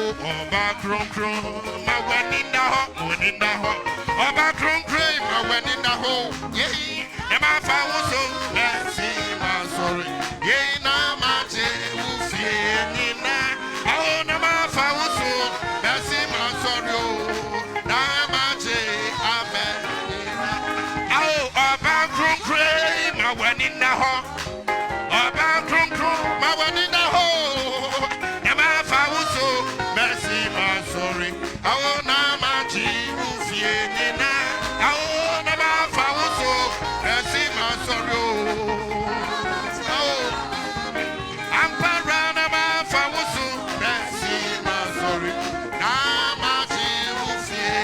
Ɔba kronkron, ma w'ani nna hɔ, ma w'ani nna hɔ. Ɔba kronkron, ma w'ani nna hɔ. Yei na mafa wo so mɛsi m'asɔre. Yei na magye wo fie nyinaa. Awo na mafa wo so mɛsi m'asɔre o. Na magye amɛ nyinaa. Awo ɔba kronkron, ma w'ani nna hɔ. Ɔba kronkron, ma w'ani nna hɔ. Na mafa wo so mɛsi m'asɔre. Awo na magye wo fie nyinaa. Awo na mafa wo so mɛsi m'asɔre o. Awo ampara na mafa wo so mɛsi m'asɔre. Na magye wo fie.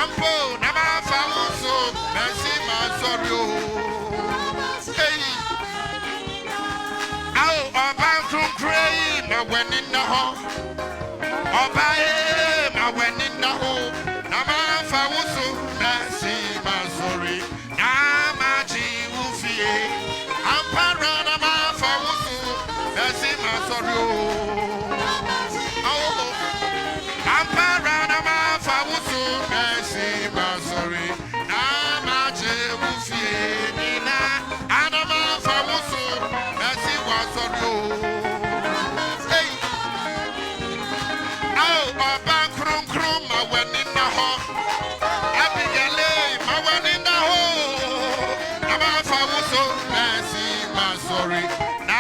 Ampo na mafa wo so mɛsi m'asɔre o. Hey. Awo ɔba kronkron yi, ma w'ani nna hɔ. Ɔba ye, ma w'ani nna hɔ. Na mafa wo so mɛsi m'asɔre. Na magye wo fie. Ampara na mafa wo so mɛsi m'asɔre o. Awo ampara na mafa wo so mɛsi m'asɔre. Na magye wo fie nyinaa. Ana mafa wo so mɛsi w'asɔre o. Hey. Awo ɔba kronkron, ma w'ani nna hɔ. Abigail, ma w'ani nna hɔ. Na mafa wo so mɛsi m'asɔre. Na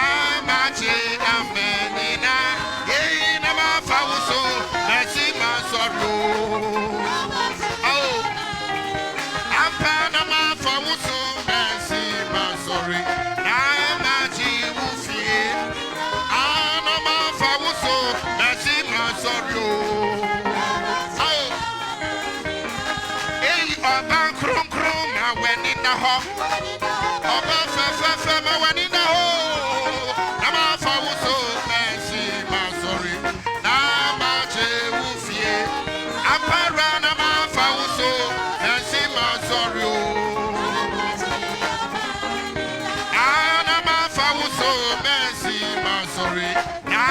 magye amɛ nyinaa. Yei na mafa wo so mɛsi m'asɔre o. Awo ampa na mafa wo so mɛsi m'asɔre. Na magye wo fie. Ana mafa wo so mɛsi m'asɔre o. Awo. Eyi ɔba kronkron, ma w'ani nna hɔ. Ɔba fɛfɛɛfɛ, ma w'ani nna hɔ. Na mafa wo so mɛsi m'asɔre. Na magye wo fie. Ampara na mafa wo so mɛsi m'asɔre o. Ana mafa wo so mɛsi m'asɔre. Na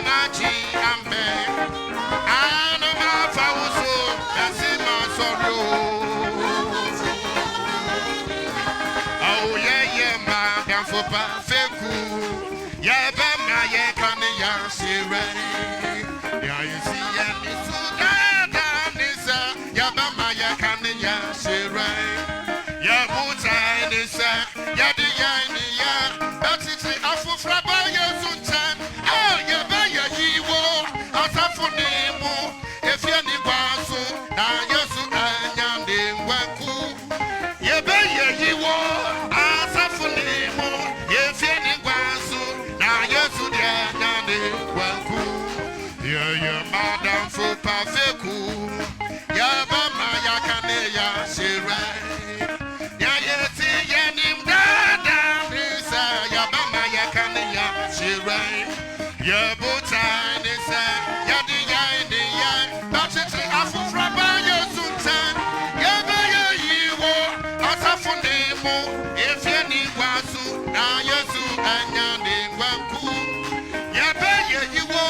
magye amɛ. Ana mafa wo so mɛsi m'asɔre o. Oh yeah yeah, madam for pafeku. Yeah, ba ma ye kan ya sire. Ya you see ya ni su da da ni sa. Ya ba ma ye kan ya sire. Ya buta ni sa. Ya di ya ni ya. Batiti afofra ba Yesu nkyɛn. Oh, ya ba ya yiwo. Asafo ni mu. Efie ni gua so. Na Yesu anya ne ngwanku. Yɛbɛyɛ yiwɔ asafo ne mu yɛfie ne gua so na Yesu deɛ nya ne wanku. Yɛyɛ madamfo pafeku yɛbɛma yɛaka ne yɛahyerɛ nea yɛsi yɛnim daadaa ne sɛ yɛbɛma yɛka ne yɛahyerɛ yɛbotae ne sɛ yɛde yɛn ne yɛn bɛkyekye afoforɔ ba Yesu nkyɛn. Yɛbɛyɛ yiwo asafo ne mu efie ne gua so na Yesu anya ne ngwanku. Yɛbɛyɛ yiwo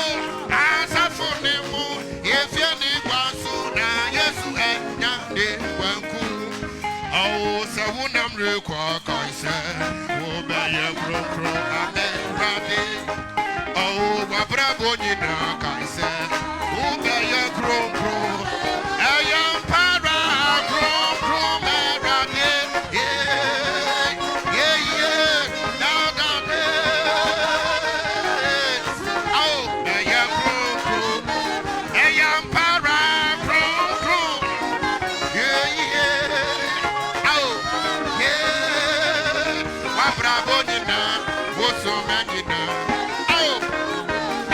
asafo ne mu efie ne gua so na Yesu anya ne ngwanku. Ɔwo sɛ wonam rekɔ kae sɛ wobɛyɛ kronkron amɛwurade. Ɔwo wabrabɔ nyinaa kae sɛ wobɛyɛ kronkron. Ɛyɛ mpara kronkron mɛwurade. Ye dadade. Awo ɛyɛ kronkron. Ɛyɛ mpara kronkron. Ye awo ye wabrabɔ nyinaa wosomɛ nyinaa. Awo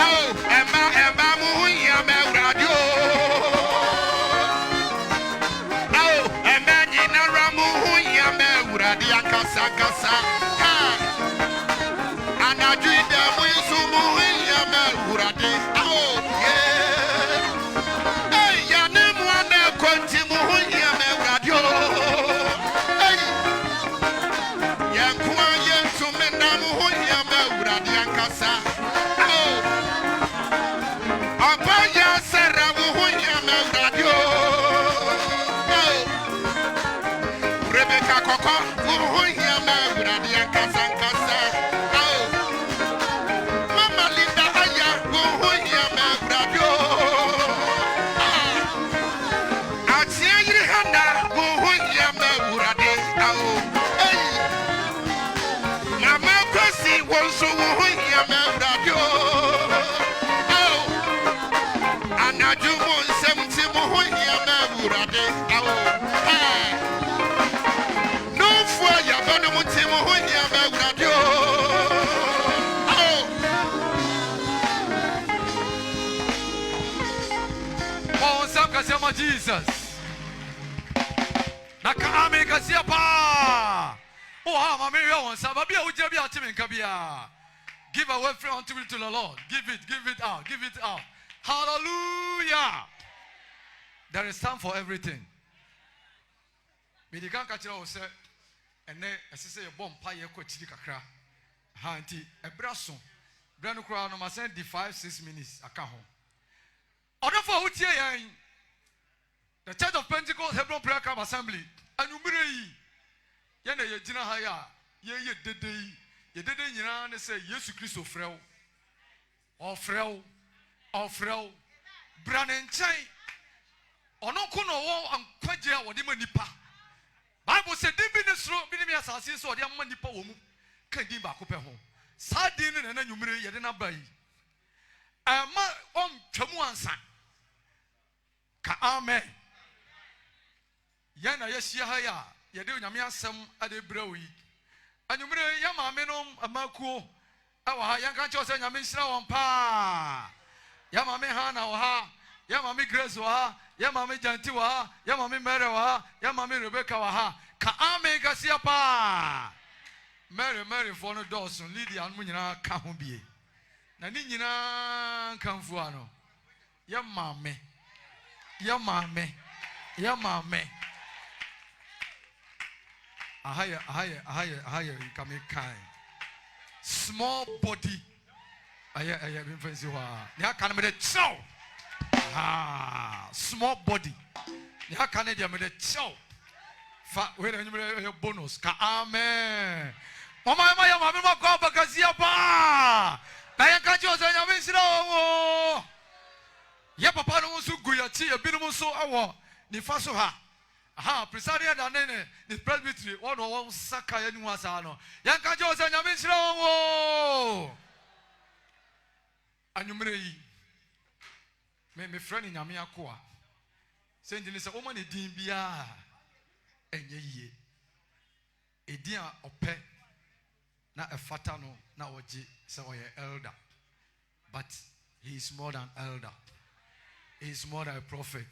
awo ɛma ɛma mu. Jesus. Na ka amen kɛseɛ paa. Wowɔ ha a, ma menhwɛ wo nsa. Baabi a wogyina bi a wote me nka biara. Give away free unto to the Lord. Give it, give it out, give it out. Hallelujah. There is time for everything. Mede kan ka kyerɛ wo sɛ ɛnɛ ɛsɛ sɛ yɛbɔ mpa yɛ kɔ akyiri kakra. Ha nti ɛberɛ aso. Berɛ no koraa no masan di 5, 6 minutes aka ho. Ɔdɔfo a wotie yɛn, The Church of Pentecost Hebron Prayer Camp Assembly, anwummerɛ yi, yɛn na yɛgyina ha yi a yɛyɛ dede yi. Yɛ dede nyinaa ne sɛ Yesu Kristo frɛ wo. Ɔfrɛ wo. Ɔfrɛ wo. Bra ne nkyɛn. Ɔno nko na ɔwɔ nkwagye a wɔde ma nipa. Bible sɛ din bi ne soro bi ne mi asase yi so ɔde ama nipa wɔ mu ka din baako pɛ ho. Saa din no na ɛna anwummerɛ yi yɛde n'aba yi. Ɛma ɔntwa mu ansa. Ka amen. Yɛn na yɛahyia ha yi a yɛde Onyame asɛm de brɛ wo yi. Anwummere yɛn maame nom mmakuo ɛwɔ ha. Yɛnka nkyerɛ sɛ Nyame nhyira wɔn paa. Yɛn maame Hana wɔ ha, yɛn maame Grace wɔ ha, yɛn maame Janti wɔ ha, yɛn maame Mary wɔ ha, yɛn maame Rebecca wɔ ha. Ka amen kɛseɛ paa. Mary Maryfoɔ no dɔɔso, Lydia no mu nyinaa ka ho bie. Na ne nyinaa nkamfua no, yɛ maame, yɛ maame, yɛ maame. Aha yɛ, aha yɛ, aha yɛ, aha yɛ nka kan. Small body. Ɛyɛ mfa nsi hɔ a. Nea aka no mede kyɛw. Ah, small body. Nea aka no deɛ mede kyɛw. Fa wei na enyim ɛyɛ bonus. Ka amen. Mama yɛ ma yɛ maame ma kɔ abakasia paa. Na yɛn ka kyerɛ sɛ Nyame nhyira wɔn o. Yɛ papa no nso gu yɛkyi, ebinom nso wɔ nifa so ha. Aha, presiding elder ne presbytery wɔn na wɔn nsa ka yɛn ho asaa no. Yɛn ka kyerɛ sɛ Nyame nhyira wɔn o. Anwummerɛ yi, me mefrɛ no Nyame akoa. Sɛ nti ne sɛ woma ne din biara ɛnyɛ yie. Edin a ɔpɛ na ɛfata no na ɔgye sɛ ɔyɛ elder. But he is more than elder. He is more than a prophet.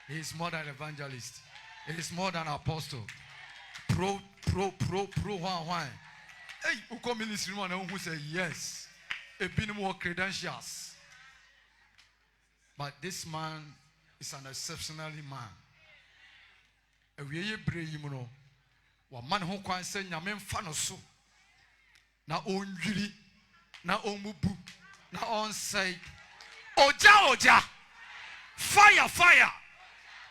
He is more than evangelist. He is more than apostle. Pro, pro, pro, pro, hwan, hwan. Hey, wokɔ ministry mu a na wohu sɛ yes. Ebinom wɔ credentials. But this man is an exceptionally man. Awie yɛ bere yi mu no, wama ne ho kwan sɛ Nyame mfa no so na ɔndwiri na ɔmmubu na ɔnsɛe. Ogya ogya, fire fire.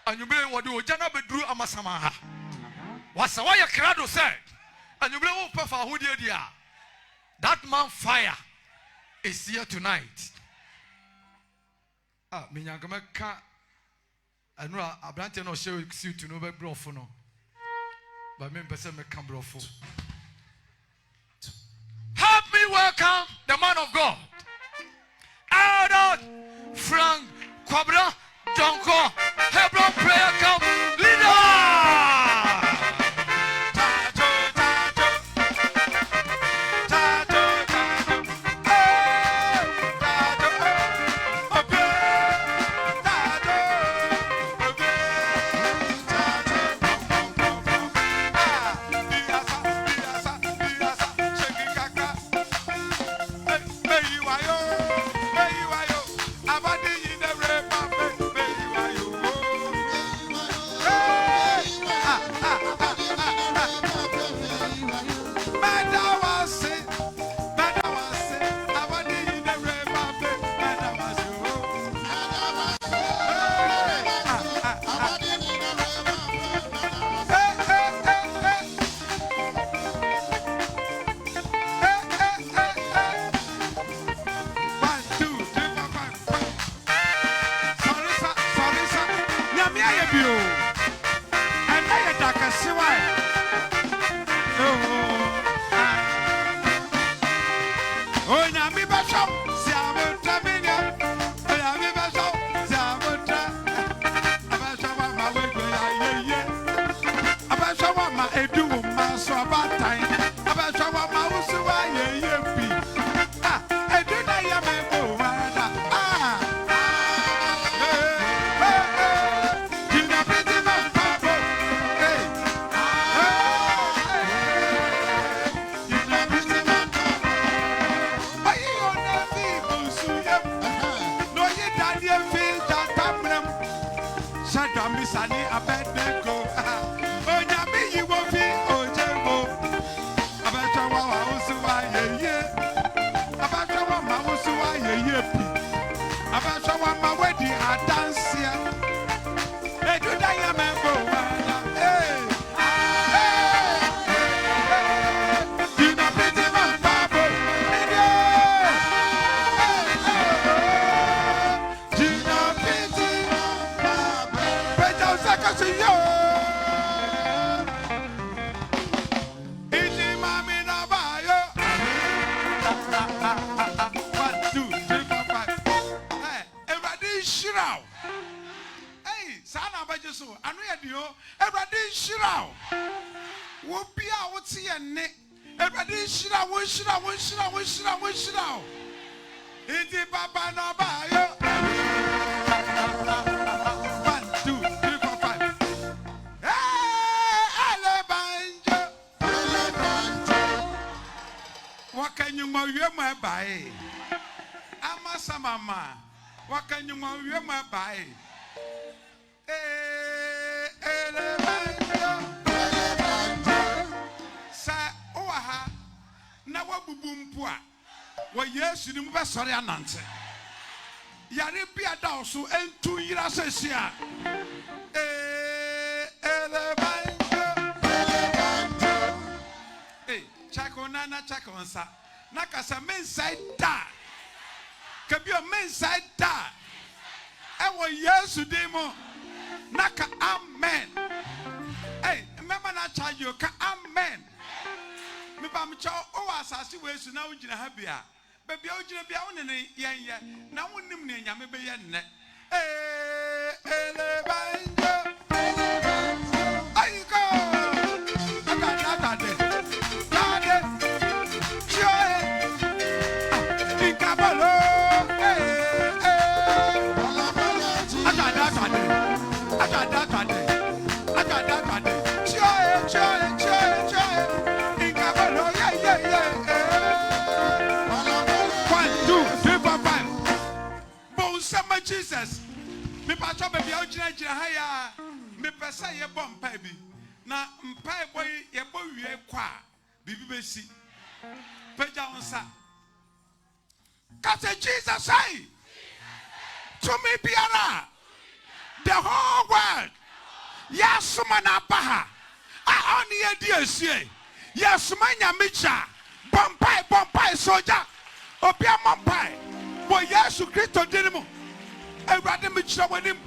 Anwummere wɔde ogya no abɛduru Amasaman ha. Wasa wayɛ krado sɛ anwummere wopɛ fa ahodie di a, that man fire is here tonight. Ah, menyanka mɛka ɛno a aberanteɛ no ɔhyɛ suit no bɛ borɔfo no, but mempɛ sɛ mɛka borɔfo. Help me welcome the man of God, Elder Frank Kwabena Donko, Hebron Prayer Camp leader. Tajo, tajo, tajo, tajo, eh, tajo, eh, obi, tajo, obi, tajo, pom, pom, pom, pom. Ah, biasa, biasa, biasa, shake kakra. Eh, meyi wayo, meyi wayo, abadi yi ne re pa me, meyi wayo. Meshach ne Abednego. Onyame yi wo fi ogya mu. Ɔbɛhwɛ wo ama wo so ayɛ yie. Ɔbɛhwɛ wo ama wo so ayɛ yie pii. Ɔbɛhwɛ wo ama woadi adanseɛ. Edu da yɛ mɛbɔ wala. Hey, hey, hey. Dina piti mampabo. Idio. Hey, hey, oh. Dina piti mampabo. Pagya wo nsa ka so yo. Iti mami na bayo. One, two, three, four, five. Hey, Awurade nhyira wo. Hey, saa na abɛgye so. Ano yɛ den o. Awurade nhyira wo. Wo bi a wote yɛ nne. Awurade nhyira wo, nhyira wo, nhyira wo, nhyira wo, nhyira wo. Nti papa na ɔbaayɔ. One, two, three, four, five. Hey, elebanjo. Wɔka nnwuma wie mu ɛbae. Ama samama. Wɔka nnwuma wie mu ɛbae. Ee, elebanjo. Sɛ wowɔ ha na woabubu mpo a, wɔ Yesu din mu bɛsɔre anante. Yare bi a da wo so ntu nyera seesei a. Ee, elebanjo. Ee, check wo nan na check wo nsa na ka sɛ mensɛe da. Ka bio, mensɛe da. Ɛwɔ Yesu din mu. Na ka amen. Ei, mmarima no akyagye o, ka amen. Meba mekyɛ wo, wowɔ asase wei so na wogyina ha bi a, baabi a wogyina bia wo ne no yɛnyɛ, na wonnim nea Nyame bɛyɛ nnɛ. Ee, elebanjo, ayiko, atade, atade, tade, chioe, ah, inkabolo, ee, ee. Atade, atade, atade, atade, atade, atade, chioe, chioe, chioe, chioe, inkabolo, yeah, yeah, yeah, eh. One, two, three, four, five. Bɔ Jesus. Mepatwa baabi a wogyinagyina ha yi a, mepɛ sɛ yɛbɔ mpae bi. Na mpaebɔ yi yɛbɔ wie kɔ a, biribi bɛsi. Pagya wo nsa. Ka sɛ Jesus ai. Tumi biara. The whole world. Yɛasoma no aba ha. A ɔne yɛdi asie. Yɛsoma Nyame gya. Bɔ mpae, bɔ mpae, sogya. Obi ammɔ mpae. Wɔ Yesu Kristo din mu. Awurade mekyerɛ w'anim.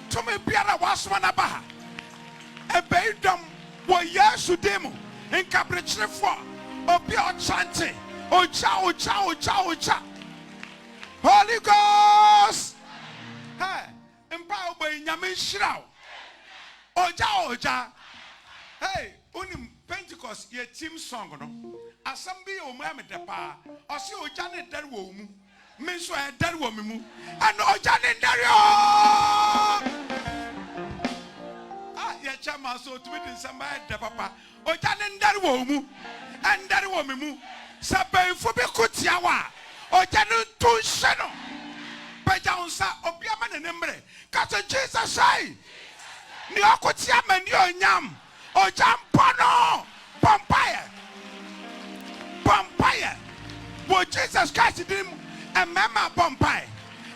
Tumi biara a wɔasoma no aba ha. Ɛbɛyi dɔm wɔ Yesu din mu. Nkaberekyerefoɔ, obi a ɔkyante, ogya, ogya, ogya, ogya. Holy Ghost! Hey, mpa a wobɔ yi, Nyame nhyira wo. Ogya, ogya. Hey, wonim Pentecost yɛ team song no. Asɛm bi yɛ wɔ mu ɛyɛ me dɛ paa. Ɔse ogya ne dɛre wɔ wo mu. Me nso ɛdɛre wɔ me mu. Ɛna ogya ne dɛre ooo. Ah, yɛkyɛ ma so otumi de nsɛm bɛyɛ dɛ papa. Ogya ne ndɛre wɔ wo mu. Ɛndɛre wɔ me mu. Sɛ bɛnfo bi ko tia wo a, ogya no nto nhyɛ no. Pagya wo nsa, obi ama n'ani mmere. Ka sɛ, Jesus ei! Nea ɔko tia m'ani onyam, ogya mpɔ no. Bɔ mpaeɛ. Bɔ mpaeɛ. Wɔ Jesus Christ din mu, mmarima bɔ mpaeɛ.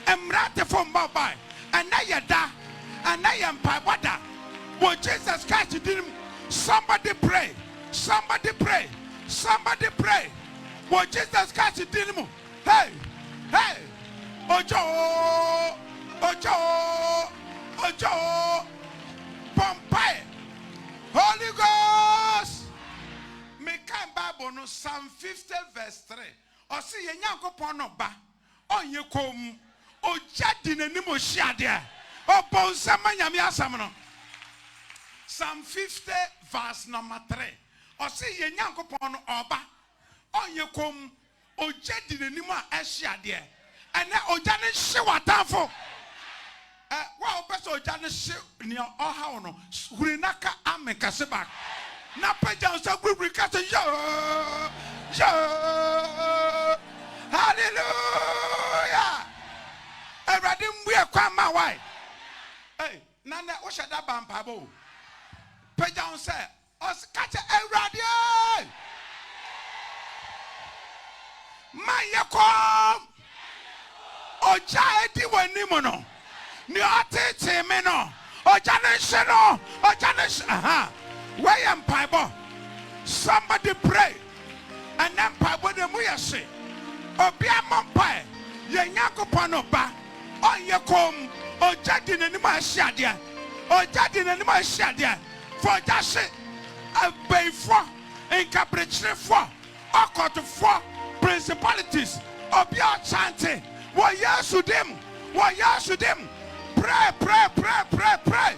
Mmerantefo mmɔ mpaeɛ. Ɛnnɛ yɛ da. Ɛnnɛ yɛ mpaebɔ da. Wɔ Jesus Christ din mu, somebody pray. Somebody pray. Somebody pray. Wɔ Jesus Christ din mu. Hey, hey. Ogya o, ogya o, ogya o. Bɔ mpaeɛ. Holy Ghost. Mekan Bible no Psalm 50 verse 3. Ɔse yɛn Nyankopɔn no ba ɔnyɛ komm. Ogya di n'anim ohyia adeɛ. Ɔbɔ nsɛm ma Nyame asɛm no. Psalm 50 verse number 3. Ɔse yɛn Nyankopɔn no ɔba ɔnyɛ komm. Ogya di n'anim a ɛhye adeɛ. Ɛnɛ ogya no nhye w'atamfo. Ɛ wo a wopɛ sɛ ogya no hye nea ɔhaw no, huri na ka amen kɛse baako. Na pagya wo nsa guriguri ka sɛ yoo yoo hallelujah. Awurade mmue kwan ma wae. Ei, na Na nnɛ wohyɛ da ba mpaebɔ o. Pagya wo nsa ɛ, ka kyɛ Awurade ei! Manyɛ komm. Ogya a edi w'anim no, nea ɔteetee me no, ogya no nhye no, ogya no nhye, aha, wei yɛ mpaebɔ. Somebody pray. Ɛnnɛ mpaebɔ no emu yɛ hye. Obiara mmɔ mpae. Yɛn Nyankopɔn no ba, ɔnyɛ komm. Ogya di n'anim a ɛhye adeɛ. Ogya di n'anim a ɛhye adeɛ. Fa ogya hye abayifoɔ, nkaberekyerefoɔ, ɔkɔtofoɔ, principalities, obi a ɔkyante wɔ Yesu din mu, wɔ Yesu din mu. Pray, pray, pray, pray, pray.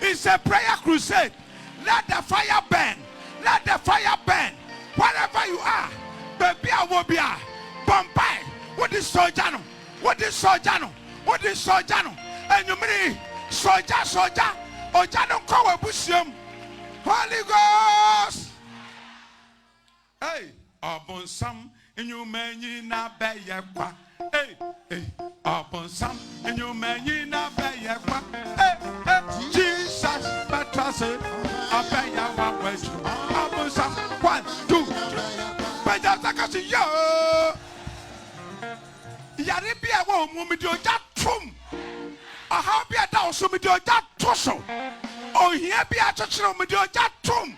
It's a prayer crusade. Let the fire burn. Let the fire burn. Wherever you are, baabi a wɔ bia, bɔ mpae. Wode sɔ ogya no. Wode sɔ ogya no. Wode sɔ ogya no. Anwummere yi, sɔ ogya, sɔ ogya. Ogya no nkɔ w'abusua mu. Holy Ghost. Ei, ɔbonsam nnwuma nyina bɛyɛ kwa. Ei, ei, ɔbonsam nnwuma nyina bɛyɛ kwa. Ei, ei, Jesus bɛtra se, ɔbɛyɛ w'adwuma. Ɔbonsam, one, two, three. Pagya nsa ka se, yoo. Yare bi a ɛwɔ wo mu, mede ogya tom. Ɔhaw bi a ɛda wo so, mede ogya to so. Ohia bi a akyekyere wo, mede ogya tom.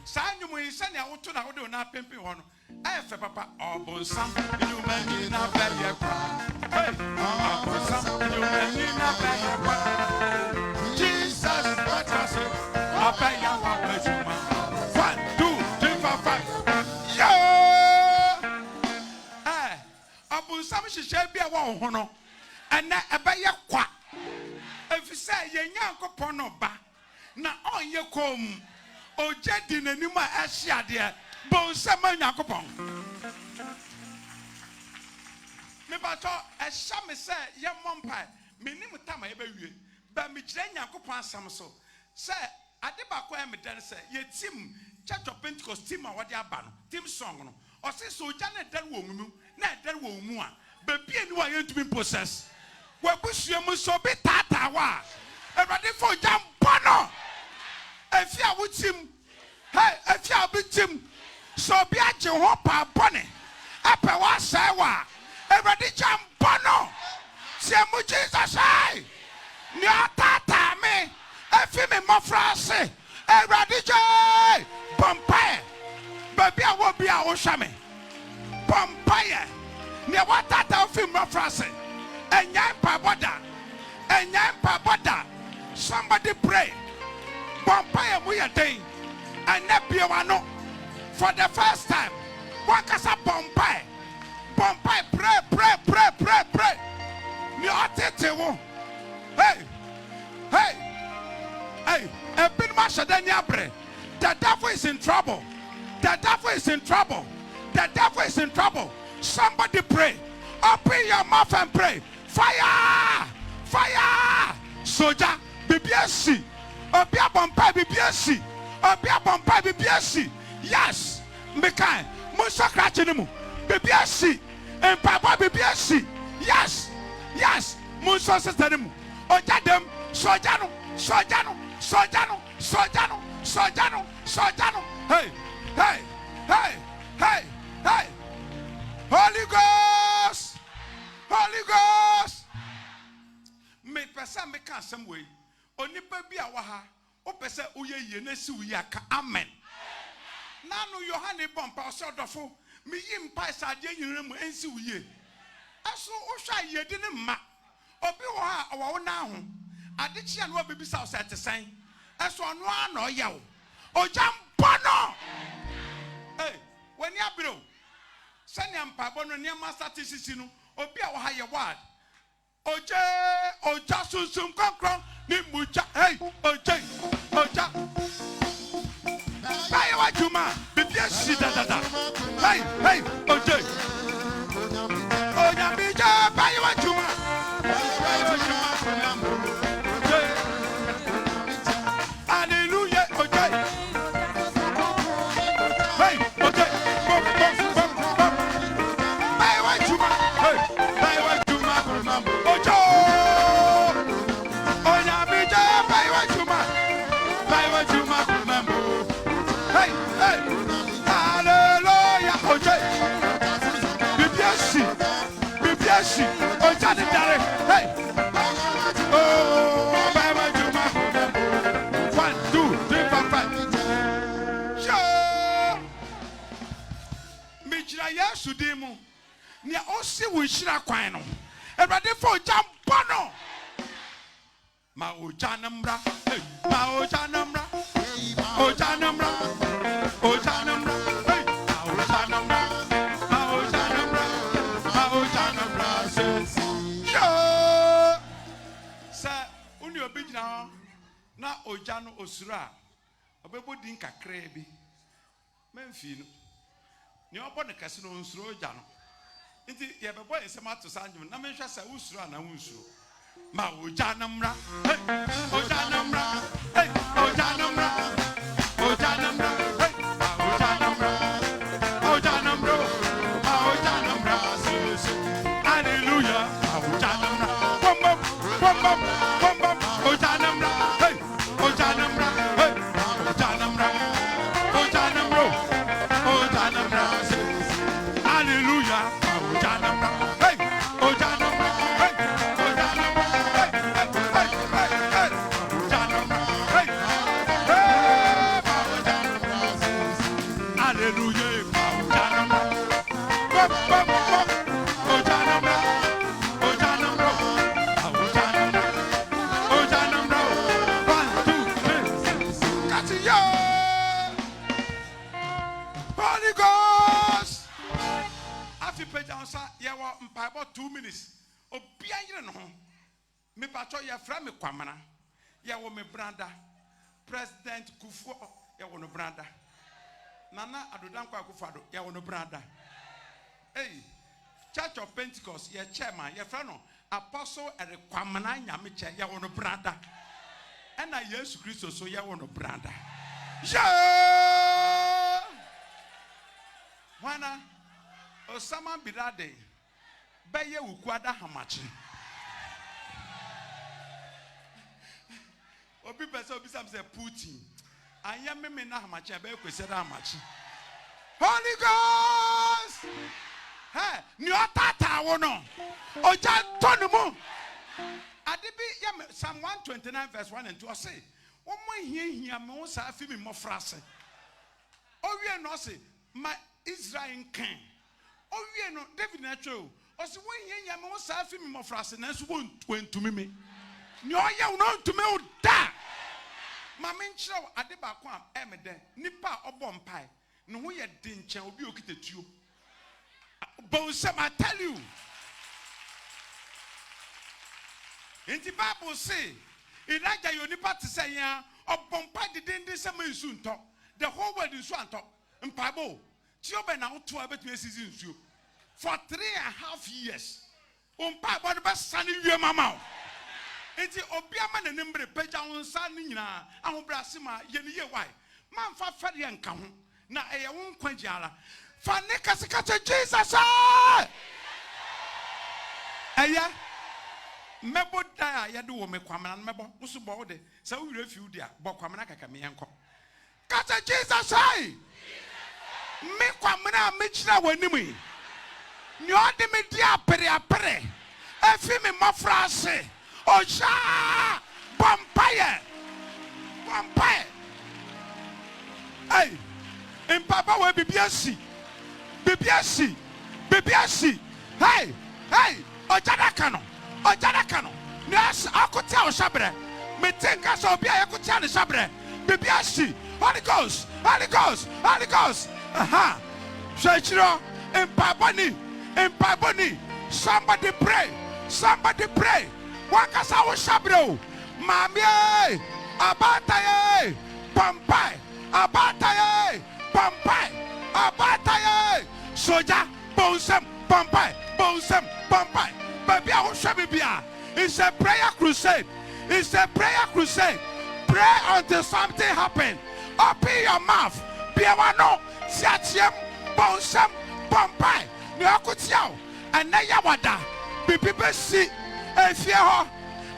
Saa nnwom yi, sɛnea woto na wode wo nan pempem hɔ no, ɛyɛ fɛ papa. Ɔbonsam nnwuma nyina bɛyɛ kwa. Hey! Ɔbonsam nnwuma nyina bɛyɛ kwa. Jesus bɛtra se, ɔbɛyɛ w'adwuma. One, two, three, four, five. Yoo! Ɛɛ, ɔbonsam nhyehyɛe bi a ɛwɔ wo ho no, ɛnnɛ ɛbɛyɛ kwa. Efisɛ yɛn Nyankopɔn no ba, na ɔnyɛ komm. Ogya di n'anim a ɛhye adeɛ. Bɔ nsam ma Onyankopɔn. Mepakyɛw, ɛhyɛ me sɛ yɛmmɔ mpae. Mennim tam a yɛbɛwie, but megyina Nyankopɔn asɛm so sɛ ade baako a ɛyɛ me dɛ ne sɛ yɛ team, Church of Pentecost team a wɔde aba no, team song no, Ɔse sɛ ogya no ɛdɛre wɔ wo mu na ɛdɛre wɔ wo mu a, baabi nni hɔ a yɛntumi mpossess. W'abusua mu sɛ obi taataa wo a, Awurade mfa ogya mbɔ no. Efie a wote mu, hey, efie a obi te mu, sɛ obi agye wo ho paa bɔne ɛpɛ wo asɛe wo a, Awurade gya mbɔ no. Teɛ mu Jesus hey, nea ɔtaataa me efi me mmɔfra ase. Awurade gyae! Bɔ mpaeɛ. Baabi a wɔ biara a wohwɛ me, bɔ mpaeɛ. Nea wataataa wo fi mmɔfraase, ɛnnyae mpaebɔ da. Ɛnnyae mpaebɔ da. Somebody pray. Bɔ mpaeɛ mu yɛ den. Ɛnnɛ bue w'ano for the first time. W'ankasa bɔ mpaeɛ. Bɔ mpaeɛ. Pray, pray, pray, pray, pray. Nea ɔtetee wo. Hey! Hey! Hey! Ebinom ahyɛ da ani abere. The devil is in trouble. The devil is in trouble. The devil is in trouble. Somebody pray. Open your mouth and pray. Fire! Fire! Soja, bibi asi. Obi abɔ mpae, bibi asi. Obi abɔ mpae, bibi asi. Yes! Mekae, monsɔ krakye no mu. Bibi asi. Mpaebɔ, bibi asi. Yes! Yes! Monsɔ sesa no mu. Ogya dam, sɔ ogya no, sɔ ogya no, sɔ ogya no, sɔ ogya no, sɔ ogya no, sɔ ogya no. Hey, hey, hey, hey, hey. Holy Ghost, Holy Ghost. Mepɛ sɛ meka asɛm wei. Onipa bi a wɔ ha, wopɛ sɛ woyɛ yie na esi wo yie a, ka amen. N'ano Yohane bɔ mpae, ɔsɛ ɔdɔfo, meyi mpae sɛ adeɛ nyinaa mu ɛnsi wo yie. Ɛso wohwɛ a yiedi no mma. Obi wɔ hɔ a, ɔwɔ wo nan ho. Ade kye a na wabebisa wo sɛ ɛte sɛn. Ɛso ɔno ara na ɔyɛ wo. Ogya mbɔ no! Ei, w'ani abere o. Sɛnea mpaebɔ no nneɛma asate sisi no, obi a wɔ ha yɛ wild. Ogye, ogya, sunsum kronkron ne mogya. Hey, ogye, ogya. Bɛyɛ w'adwuma, biribi asi dadada. Hey, hey, ogye. Onyame gya bɛyɛ w'adwuma. Bɛyɛ w'adwuma. Ogye. Hallelujah, ogye. Hey, ogye. Bom, bom, bom, bom. Bɛyɛ w'adwuma. Hey, bɛyɛ w'adwuma. Ogye. Yesu din mu, nea ɔsi wo nhyira kwan no, Awurade mfa ogya mbɔ no. Ma ogya no mmra, hey, ma ogya no mmra, ogya no mmra, ogya no mmra, hey, ma ogya no mmra, ma ogya no mmra, ma ogya no mmra, sesi. Yoo! Sɛ wo ne obi gyina hɔ na ogya no osuro a, ɔbɛbɔ din kakraa bi. Memfii no. Nea ɔbɔ no kɛse no, onsuro ogya no. Nti yɛbɛbɔ yɛn nsam ato saa nnwom no, na menhwɛ sɛ wosuro anaa wonsuro. Ma ogya no mmra, hey, ogya no mmra, hey, ogya no mmra, ogya no mmra, hey, ma ogya no mmra, ogya no mmra, ma ogya no mmra, sese, hallelujah, ma ogya no mmra, bom bom, bom bom, bom bom, ogya no mmra, hey. Ogya no mmra, hey, ogya no mmra, ogya no mmra o, ogya no mmra, hallelujah, ogya no mmra, hey, ogya no mmra, hey, ogya no mmra, hey, hey, hey, hey, hey, ogya no mmra, hey, hey, ma ogya no mmra, hallelujah, ma ogya no mmra, bom, bom, bom, ogya no mmra, ogya no mmra, ma ogya no mmra. Ogya no mmra o. One, two, three. Kati yo. Holy Ghost. Afi pagya wo nsa yɛwɔ mpaebɔ 2 minutes. Obia yere ne ho. Mepatwɔ yɛfrɛ me Kwamena. Yɛwɔ me brada. President Kufuor yɛwɔ no brada. Nana Addo Dankwa Akufo-Addo yɛwɔ no brada. Hey, Church of Pentecost yɛ chairman yɛfrɛ no Apostle Eric Kwamena Nyamekyɛ yɛwɔ no brada. Ɛna Yesu Kristo so yɛwɔ no brada. Yeah! Hwana? Osama Bin Laden bɛyɛ Wukuada hamakye. Obi pɛ sɛ obisa me sɛ Putin anyɛ meme na hamakye a ɛbɛyɛ Kwasiada hamakye. Holy Ghost! Hey, nea ɔtaataa wo no, ogya ntɔ ne mu. Ade bi yɛ me Psalm 129 verse 1 and 2 ɔse, wɔn ahiahia me ho saa fi me mmɔfra ase. Owie no ɔse, ma Israel nkan. Owie no, David na ɛtwerɛ o, ɔse wɔn hiahia me ho saa fi me mmɔfra ase nanso wɔntumi me. Nea ɔyɛ wo no ɔntumi wo da. Ma menkyerɛ wo ade baako a ɛyɛ me dɛ. Nipa a ɔbɔ mpae, ne ho yɛ den kyɛn obi a okita tuo. Bɔ nsam, I tell you. Nti Bible se, Elijah yɛ onipa te sɛ yɛn a, ɔbɔ mpae dedenden sɛ ma nsu ntɔ. The whole world nsu antɔ. Mpaebɔ o. Tuo bɛn na woto a ebetumi asisi nsuo? For 3½ years. Wo mpaebɔ no bɛsane wiem ama wo. Nti obi ama n'anim bere, pagya wo nsa no nyinaa, ahobrɛase ma yɛ ne yie wae. Mamfa fɛreɛ nka ho, na ɛyɛ wo nkwagye ara. Fa ne kɛse ka kyerɛ Jesus sɛ, ɛyɛ mɛbɔ dan a yɛde wɔ me Kwamena no mɛbɔ, wo so bɔ wo de. Sɛ wo werɛ fi wo de a, bɔ Kwamena kɛkɛ me yɛnkɔ. Ka kyerɛ Jesus sɛ, me Kwamena a megyina w'anim yi, nea ɔde me di apereapere efi me mmɔfra ase, ɔhyɛ bɔ mpaeɛ, bɔ mpaeɛ. Ei, mpaebɔ wɔ bibi asi, bibi asi, bibi asi. Hey, hey, ogya daka no, ogya daka no. Nea akotea wo hyɛbrɛ, mete nka sɛ obi a yɛkotea ne hyɛbrɛ, bibi asi. Holy Ghost, Holy Ghost, Holy Ghost. Aha, hwɛ akyiri hɔ, mpaebɔ ni, mpaebɔ ni. Somebody pray, somebody pray. Wankasa wo hyɛbrɛ o, maame ee, abaatan ee, bɔ mpae, abaatan ee, bɔ mpae, abaatan ee, sogya, bɔ nsam, bɔ mpae, bɔ nsam, bɔ mpae. Baabi a wohwɛ me bia, it's a prayer crusade. It's a prayer crusade. Pray until something happen. Open your mouth. Bue w'ano, teateam, bɔ nsam, bɔ mpae. Nea ɔkotia wo, ɛnɛ yɛ wada. Bibi bɛsi efie hɔ,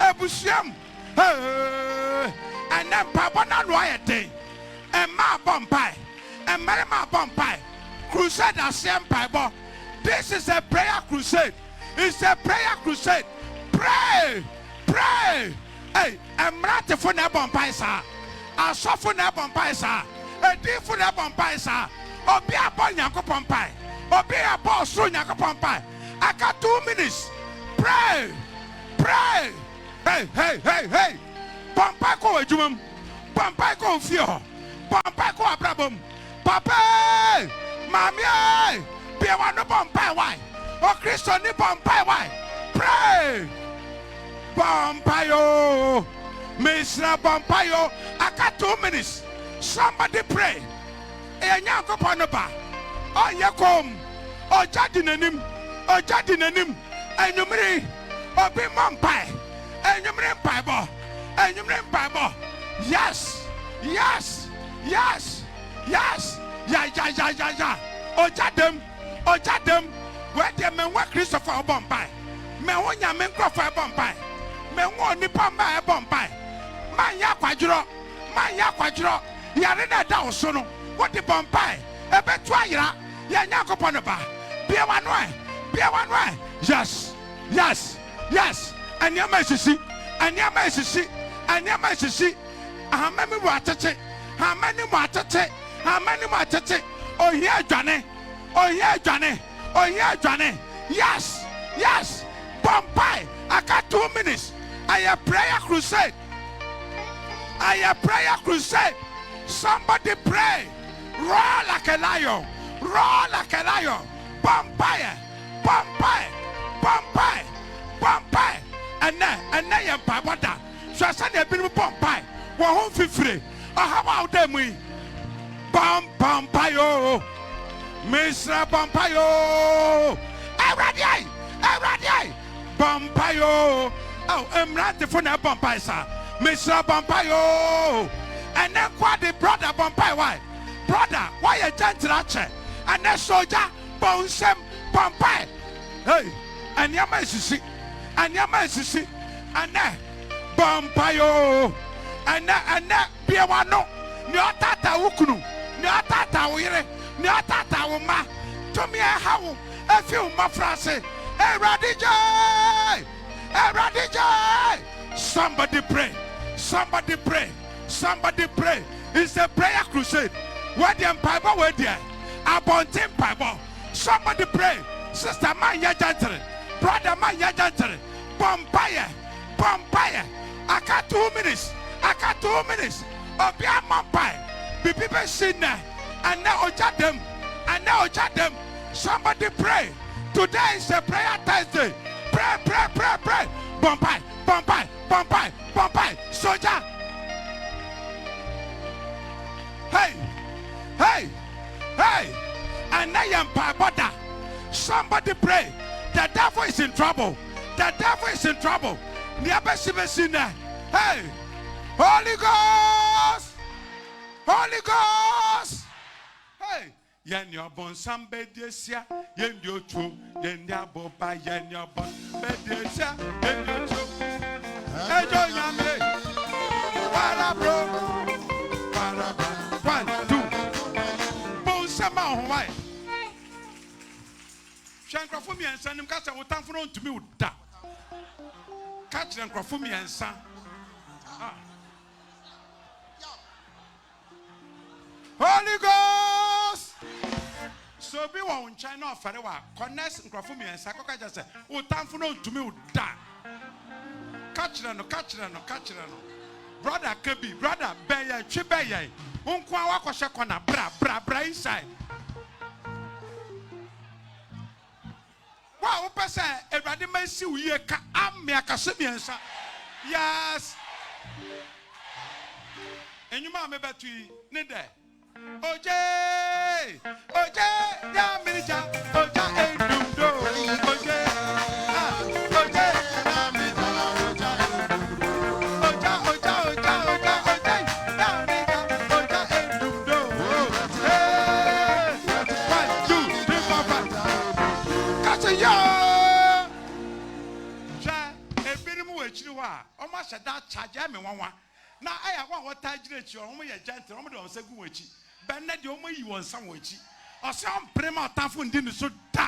ebusuam. Hey, ɛnɛ mpaebɔ n'ano ayɛ den. Mmaa bɔ mpae, mmarima bɔ mpae. Crusade aseɛ mpaebɔ. This is a prayer crusade. It's a prayer crusade. Pray, pray. Hey, mmerantefo na ɛbɔ mpae saa. Asɔfo na ɛbɔ mpae saa. Ediyifo na ɛbɔ mpae saa. Obi abɔ Nyankopɔn mpae. Obi rebɔ ɔsoro Nyankopɔn mpae. Aka 2 minutes. Pray. Pray. Hey, hey, hey, hey. Bɔ mpae kɔ w'adwuma mu. Bɔ mpae kɔ wo fie hɔ. Bɔ mpae kɔ w'abrabɔ mu. Papa ee, maame ee, bue w'ano bɔ mpae wae. Okristoni bɔ mpae wae. Pray. Bɔ mpae o. Mesrɛ bɔ mpae o. Aka 2 minutes. Somebody pray. Ɛyɛ Nyankopɔn no ba. Ɔnyɛ komm. Ogya di n'anim. Ogya di n'anim. Anwummere, obi mmɔ mpae. Anwummere mpaebɔ. Anwummere mpaebɔ. Yes. Ya ya ya ya ya. Ogya dam. Ogya dam. Wei deɛ menwa Kristofo a wɔbɔ mpae. Meho Nyame nkurɔfo a ɛbɔ mpae. Meho onipa mma a ɛbɔ mpae. Manyɛ akwadworɔ. Manyɛ akwadworɔ. Yare na ɛda wo so no, wode bɔ mpae. Ɛbɛtu ayera. Yɛ Nyankopɔn no ba. Bue w'ano ɛ. Bue w'ano ɛ. Yes. Nneɛma esisi. Nneɛma esisi. Nneɛma esisi. Ahama mi mu atete. Ahama ni mu atete. Ahama ni mu atete. Ohia adwane. Ohia adwane. Ohia adwane. Yes. Bɔ mpae. Aka 2 minutes. Ɛyɛ prayer crusade. Ɛyɛ prayer crusade. Somebody pray. Roar like a lion. Roar like a lion. Bɔ mpae. Bɔ mpae. Bɔ mpae. Bɔ mpae. Ɛnɛ, ɛnɛ yɛ mpaebɔ da. Hwɛ sɛnea ebinom bɔ mpae. Wɔn ho mfifire. Ɔhaw a woda mu yi. Bɔ bɔ mpae o. Mesrɛ bɔ mpae o. Awurade ayi. Awurade ayi. Bɔ mpae o. Aw, mmerantefo na ɛbɔ mpae saa. Mesrɛ bɔ mpae o. Ɛnɛ nko ade brother bɔ mpae wae. Brother, woayɛ gentle akyɛ. Ɛnɛ sogya bɔ nsɛm bɔ mpae. Hey, nneɛma esisi. Nneɛma esisi. Ɛnɛ bɔ mpae o. Ɛnɛ ɛnɛ bue w'ano. Nea ɔtaataa wo kunu, nea ɔtaataa wo yere, nea ɔtaataa wo mma, tumi a ɛha wo efi wo mmɔfra ase. Awurade gyae! Awurade gyae! Somebody pray. Somebody pray. Somebody pray. It's a prayer crusade. Where the mpaebɔ wɔ deɛ abɔnten mpaebɔ. Somebody pray. Sister man yɛ gentle. Brother man yɛ gentle. Bɔ mpaeɛ. Bɔ mpaeɛ. Aka 2 minutes. Aka 2 minutes. Obi amɔ mpae. Bibi bɛ si nnɛ. Ɛnɛ ogya dam. Ɛnɛ ogya dam. Somebody pray. Today is a prayer Thursday. Pray, pray, pray, pray. Bɔ mpae, bɔ mpae, bɔ mpae, bɔ mpae. Soldier. Hey, hey, hey. Ɛnɛ yɛ mpaebɔ da. Somebody pray. The devil is in trouble. The devil is in trouble. Nea bɛsi bɛsi nnɛ. Hey, Holy Ghost, Holy Ghost. Hey, yɛn ni ɔbɔnsam bɛdi esia, yɛn di otuo, yɛn di aboba, yɛn ni ɔbɔn bɛdi esia, yɛn di otuo. Ejo nyame, parabro, parabro. One, two. Bɔnsam a ɔho wae. Hwɛ nkurɔfo mmiɛnsa nim ka sɛ wo tamfo no ntumi wo da. Ka kyerɛ nkurɔfo mmiɛnsa. Ah. Holy Ghost! So obi wɔ wo nkyɛn na ɔfɛre wa connect nkurɔfo mmiɛnsa kɔka kyerɛ sɛ wo tamfo no ntumi wo da. Ka kyerɛ no, ka kyerɛ no, ka kyerɛ no. Brother ka bi, brother bɛyɛ, twe bɛyɛ. Wo nko a wakɔhyɛ kɔna, bra, bra, bra inside. Wo a wopɛ sɛ Awurade ma esi wo yie ka ame akase mmiɛnsa. Yes. Enyuma a mebɛto yi ne dɛ. Oje, oje, nyamirija, oja endumdo, oje, ah, oje, oja, oja, oja, oja, oje, nyamirija, oja endumdo. Hey, one, two, three, four, five. Kase yo. Hwɛ, ebinom wɔ akyiri hɔ a wɔn ahyɛ da akyagye ɛmi nwanwa na ɛyɛ wɔn a wɔtaa gyina akyi hɔ, wɔn yɛ gentle, wɔn de wɔn nsa gu wɔn akyi. Bɛnɛ deɛ wɔn ayi wɔn nsa wɔn akyi. Ɔsɛ ɔmpere ma ɔtamfo ndi ne so da.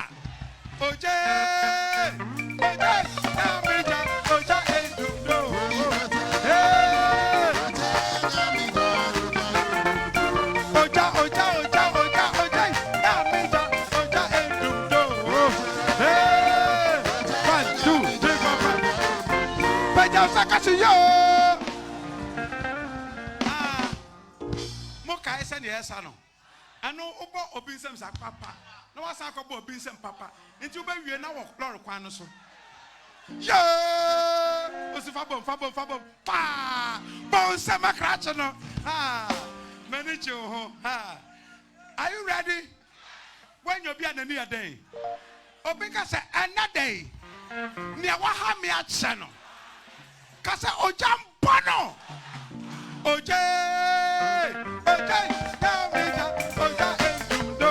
Oje, oje, nyamirija, oja endumdo. Hey. Oja, oja, oja, oja, oja, nyamirija, oja endumdo. ka sɛ yoo. Ah, mo kae sɛdeɛ ɛsa no? Ɛno wobɔ obi nsam saa papa na wasan akɔbɔ obi nsam papa nti wobɛwie na wɔ lɔre kwan no so. Yoo! Osi fa bom, fa bom, fa bom, paa! Bɔ nsam akrakye no. Ah, m'ani gye wo ho. Ah. Are you ready? Woanya obi a n'ani yɛ den. Obi ka sɛ, Ɛnnɛ da yi, nea waha me akyɛ no. Ka sɛ, Ogya mbɔ no! Ogya ee, ogya ya me gya, ogya endum do.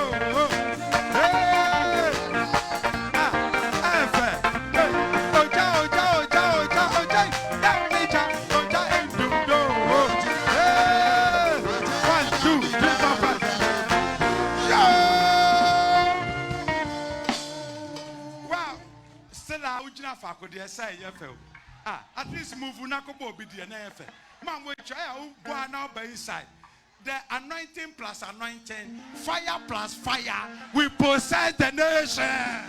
Ee, ah, ɛfɛ. Ee, ogya, ogya, ogya, ogya, ogya ya me gya, ogya endum do. Ee, one, two, three, four, five. Wow, still a wogyina faako deɛ sɛ ɛyɛ fɛ o. Ah, at least move na kɔbɔ obi deɛ na ɛyɛ fɛ. Ma mo atwa a wobɔ a na ɔba inside. The anointing plus anointing, fire plus fire, we possess the nation.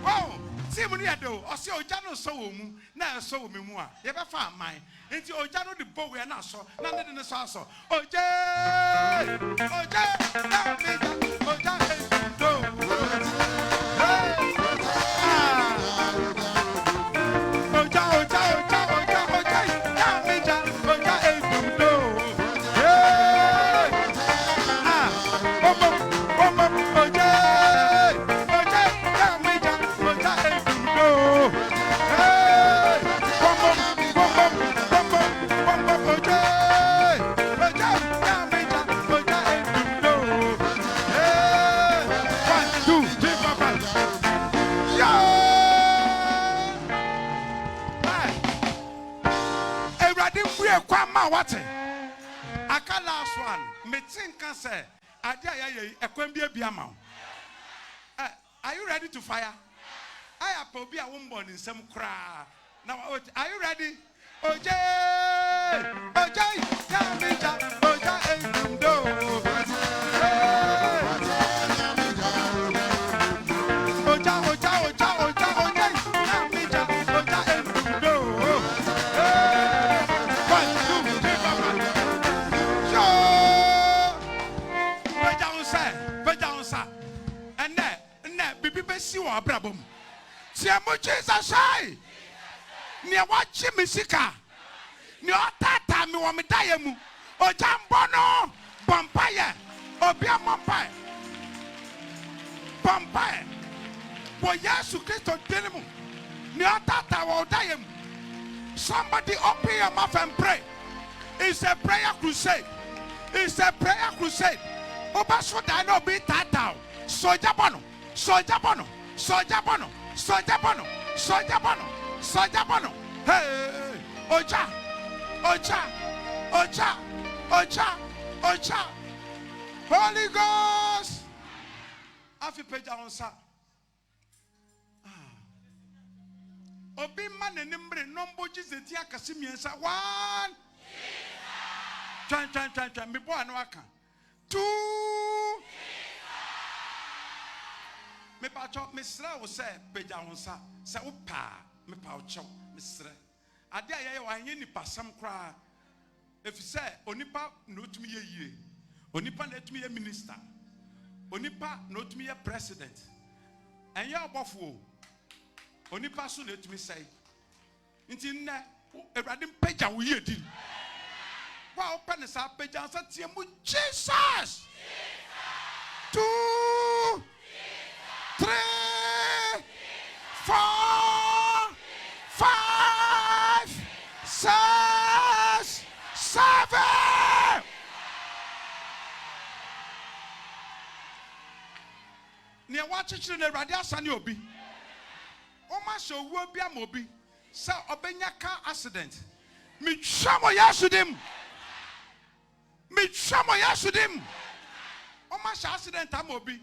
Wow, team no yɛ de o. Ɔsɛ ogya no nsɔ wɔ mu na ɛsɔ wɔ me mu a, yɛbɛfa aman. Nti ogya no de bɔ wia na asɔ na ne de no sɔ asɔ. Ogya ogya na me gya ogya do. Ah. Ogya ogya ogya ogya ogya na me gya ogya edum do. Hey. Ah. Omo omo ogya ogya na me gya ogya edum do. Hey. Omo omo omo omo ogya ogya na me gya ogya edum do. Hey. 1, 2, 3, 4, 5. Yo! Hey. Awurade mbue kwan ma wate. Aka last one. Mete nka sɛ ade a yɛayɛ yi ɛkwan bi abi ama wo. Eh, are you ready to fire? Ayɛ apɛ obi a wombɔ ne nsam koraa. Na wa- are you ready? Oje! Oje! Yamija! Oja edum do. Hey! Oja, oja, oja, oja, oja, yamija, oja edum do. Hey! 1, 2, 3, 4, 5. Yo! Pagya wo nsa ɛ, pagya wo nsa. Ɛnnɛ, nnɛ, biribi bɛsi wɔ abrabɔ mu. Teɛ mu Jesus ai! Nea wagye me sika, nea ɔtaataa me wɔ me daeɛ mu, ogya mbɔ no! Bɔ mpaeɛ, obia mmɔ mpaeɛ. Bɔ mpaeɛ wɔ Yesu Kristo din mu. Nea ɔtaataa wɔ wo daeɛ mu. Somebody open your mouth and pray. It's a prayer crusade. It's a prayer crusade. Wobɛso dae na obi taataa wo. Sɔ ogya bɔ no. Sɔ ogya bɔ no. Sɔ ogya bɔ no. Sɔ ogya bɔ no. Sɔ ogya bɔ no. Sɔ ogya bɔ no. Hey! Ogya! Ogya! Ogya! Ogya! Ogya! Holy Ghost! Afi pagya wo nsa. Ah. Obi mma n'ani mmere na ɔmbɔ Jesus din akɛse mmiɛnsa. One. Twɛn twɛn twɛn twɛn mebɔ a na waka. Two. Mepakyɛw mesrɛ wo sɛ pagya wo nsa sɛ wopɛ a, mepa wo kyɛw mesrɛ. Ade a yɛyɛ wɔ ha ɛnyɛ nipasɛm koraa efisɛ onipa na otumi yɛ yie, onipa na etumi yɛ minister, onipa na otumi yɛ president. Ɛnyɛ ɔbɔfo o, onipa so na etumi sɛe. Nti nnɛ Awurade mpagya wo yiedie. Wo a wopɛ ne saa pagya nsa teɛ mu Jesus! 2, 3, 4, 5, 6, 7. Nea wɔakyekyere no Awurade asane obi. Wɔahyɛ owuo bi ama obi sɛ ɔbɛnya car accident. Metwa wɔ Yesu din mu. Metwa wɔ Yesu din mu. Wɔahyɛ accident ama obi.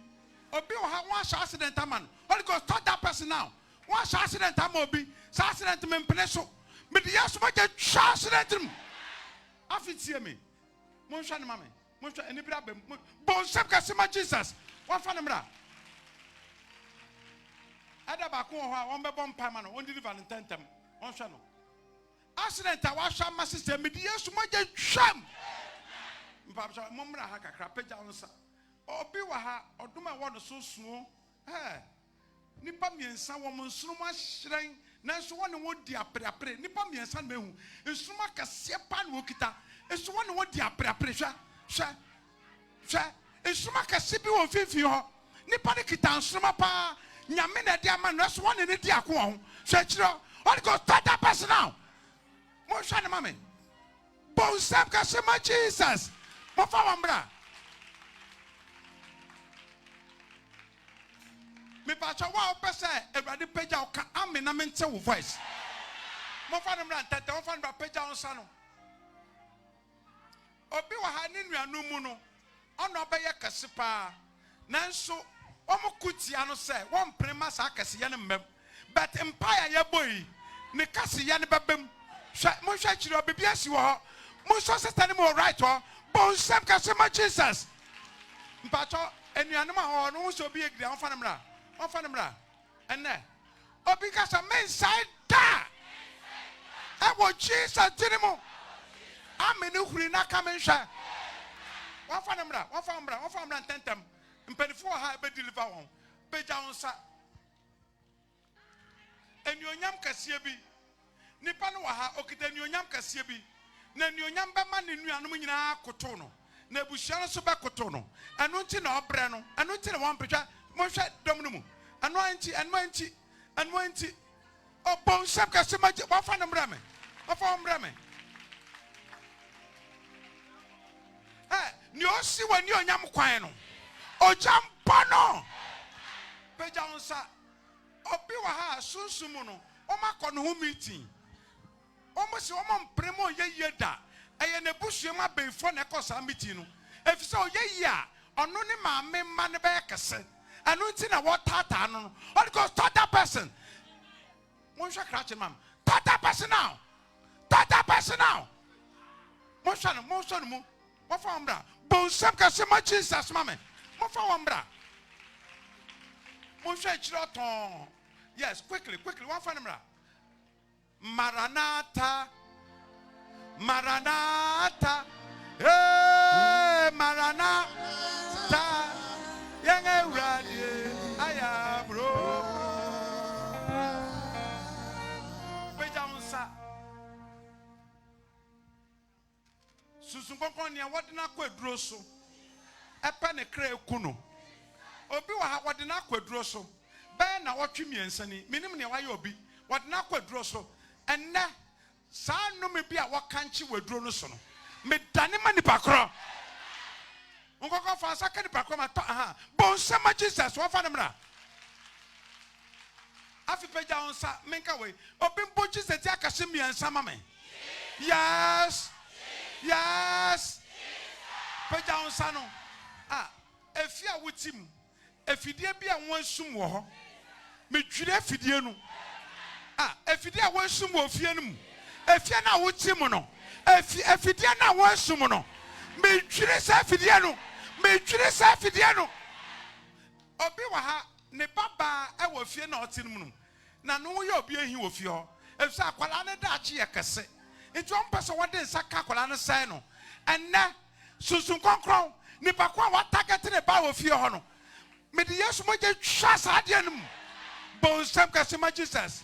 Obi wɔ ha, wɔahyɛ accident ama no. Holy Ghost, touch that person now. Wɔahyɛ accident ama obi. Saa accident mempene so. Mede Yesu mogya twa accident no mu. Afi tie me. Monhwɛ no ma me. Monhwɛ anibere aba mu. Bɔ nsɛm kɛse ma Jesus. Wɔmfa no mmra. Ɛda baako wɔ hɔ a wɔbɛbɔ mpae ma no, wɔn deliver no ntɛmntɛm. Wɔnhwɛ no. Accident a wahwɛ ama sesɛ mede Yesu mogya twam. Mpabokyɛ mommra ha kakra pagya wo nsa. Obi wɔ ha ɔdom a ɛwɔ no so suo. Ɛɛ nnipa mmiɛnsa wɔn nsonom ahyerɛn nanso wɔne wɔn di apereapere. Nnipa mmiɛnsa na mehu. Nsonom akɛseɛ paa na wɔkita. Nso wɔne wɔn di apereapere. Hwɛ hwɛ hwɛ nsoromma kɛse bi wɔ mfimfini hɔ. Nipa no kita nsoromma paa. Nyame na ɛde ama no, nanso wɔne no di ako wɔ ho. Hwɛ akyire hɔ. Holy Ghost, touch that person now. Monhwɛ no ma me. Bɔ nsam kɛse ma Jesus. Momfa wɔn mmra. Mepakyɛ wo a wopɛ sɛ Awurade pagya wo ka amen na mente wo voice. Momfa no mmra ntɛntɛm, momfa no mmra, pagya wo nsa no. Obi wɔ ha, ne nuanom mu no, ɔna ɔbɛyɛ kɛse paa. Nanso wɔko tia no sɛ wɔmpene mma saa kɛseyɛ no mma mu. But mpae a yɛbɔ yi, ne kɛseyɛ no bɛba mu. Hwɛ, monhwɛ akyiri hɔ, biribi asi wɔ hɔ. Monsɔ sister no mu wɔ right hɔ. Bɔ nsam kɛse ma Jesus. Mpakyɛw, anuanom a wɔwɔ hɔ no, wohu sɛ obi yɛ gidi a, wɔmfa no mmra. Wɔmfa no mmra. Ɛnnɛ, obi ka sɛ, Mensae da! Ɛwɔ Jesus din mu. Amen huri na ka me nhwɛ. Wɔmfa no mmra, wɔmfa wɔn mmra, wɔmfa wɔn mmra ntɛntɛm. Mpanimfoɔ wɔ ha a ɛbɛ deliver wɔn. Pagya wo nsa. Anuonyam kɛseɛ bi. Nipa no wɔ ha, ɔkita anuonyam kɛseɛ bi. Na anuonyam bɛma ne nuanom nyinaa akoto no, na abusua no nso bɛkoto no. Ɛno nti na ɔbrɛ no, ɛno nti na wɔmpɛ. Hwɛ, monhwɛ dɔm no mu. Ɛno ara nti, ɛno ara nti, ɛno ara nti. Ɔbɔ nsam kɛse ma gye, wɔmfa no mmrɛ me. Wɔmfa wɔn mmrɛ me. Ɛ, nea ɔsi w'anuonyam kwan no, ogya mbɔ no. Pagya wo nsa. Obi wɔ ha a sunsum mu no wɔakɔ ne ho meeting. Wɔse wɔmpene ma ɔnyɛ yie da. Ɛyɛ n'abusua mu abenfoɔ na ɛkɔ saa meeting no. Efisɛ ɔyɛ yie a, ɔno ne maame mma no bɛyɛ kɛse. Ɛno nti na wɔtaataa no no. Holy Ghost, touch that person. Monhwɛ krakye no ma me. Touch that person now. Touch that person now. Monhwɛ no, monhwɛ no mu. Momfa wɔn mmra. Bɔ nsam kɛse ma Jesus ma me. Momfa wɔn mmra. Monhwɛ akyiri ɔtɔn. Yes, quickly, quickly. Wɔmfa no mmra. Maranatha, Maranatha, hey, Maranatha, yɛn Awurade ayabro. Pagya wo nsa. Sunsum Kronkron, nea wɔde no akɔ aduro so pɛ ne kra aku no. Obi wɔ ha, wɔde no akɔ aduro so bɛyɛ nnawɔtwe mmiɛnsa ni. Mennim nea wayɛ obi. Wɔde no akɔ aduro so. Ɛnnɛ, saa nnome bi a wɔkankye wɔ aduro no so no, medane ma nipa korɔ. Nkɔkɔ fa nsa ka nipa korɔ ma tɔ aha. Bɔ nsam ma Jesus, wɔmfa no mmra. Afe pagya wo nsa menka wei. Obi mbɔ Jesus ti akɛse mmiɛnsa ma me. Yes! Yes! Pagya wo nsa no. Ah, efie a wote mu, afidie bi a wɔasum wɔ hɔ. Medwiri afidie no. Ah, afidie a wɔasum wɔ fie no mu. Efie no a wote mu no, efi afidie no a wɔasum no. Medwiri saa afidie no. Medwiri saa afidie no. Obi wɔ ha, ne ba baa wɔ fie no a ɔte no mu no, na ne ho yɛ obi ahi wɔ fie hɔ, efisɛ akwadaa no daakye yɛ kɛse, nti wɔmpɛ sɛ wɔde nsa ka akwadaa no sɛe no. Ɛnnɛ, Sunsum Kronkron, nipa ko a wɔatagɛte ne ba wɔ fie hɔ no, mede Yesu mogya twa saa adeɛ no mu. Bɔ nsam kɛse ma Jesus.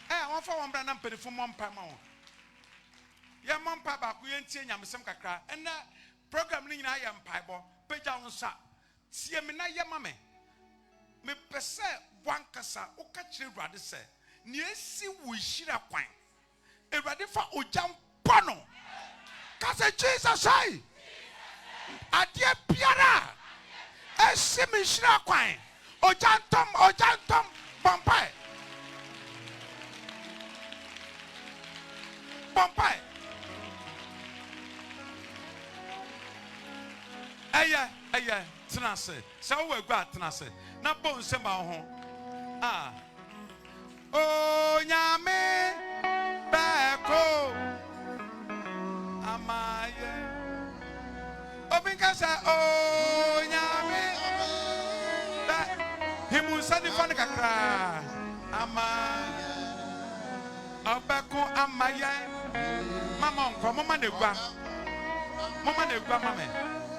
Ɛ, wɔmfa wɔn mmra na mpanyinfo mmɔ mpae ma wɔn. Yɛmmɔ mpae baako, yɛntie nyamesɛm kakra. Ɛnnɛ, program no nyinaa yɛ mpaebɔ. Pagya wo nsa. Tie me na yɛ ma me. Mepɛ sɛ w'ankasa woka kyerɛ Awurade sɛ, nea esi wo nhyira kwan, Awurade fa ogya mpɔ no. Ka sɛ, Jesus ei, adeɛ biara a esi me nhyira kwan, ogya ntɔm, ogya ntɔm. Bɔ mpae. Bɔ mpae. Ɛyɛ, ɛyɛ, tena ase. Sɛ wowɔ agua a, tena ase na bɔ nsam ma wo ho. Ah. Onyame bɛko ama yɛn. Obi nka sɛ Onyame bɛ himu nsa nifa no kakra ama ɔbɛko ama yɛn. Mama ɔnkɔ, momma no agua. Momma no agua ma me.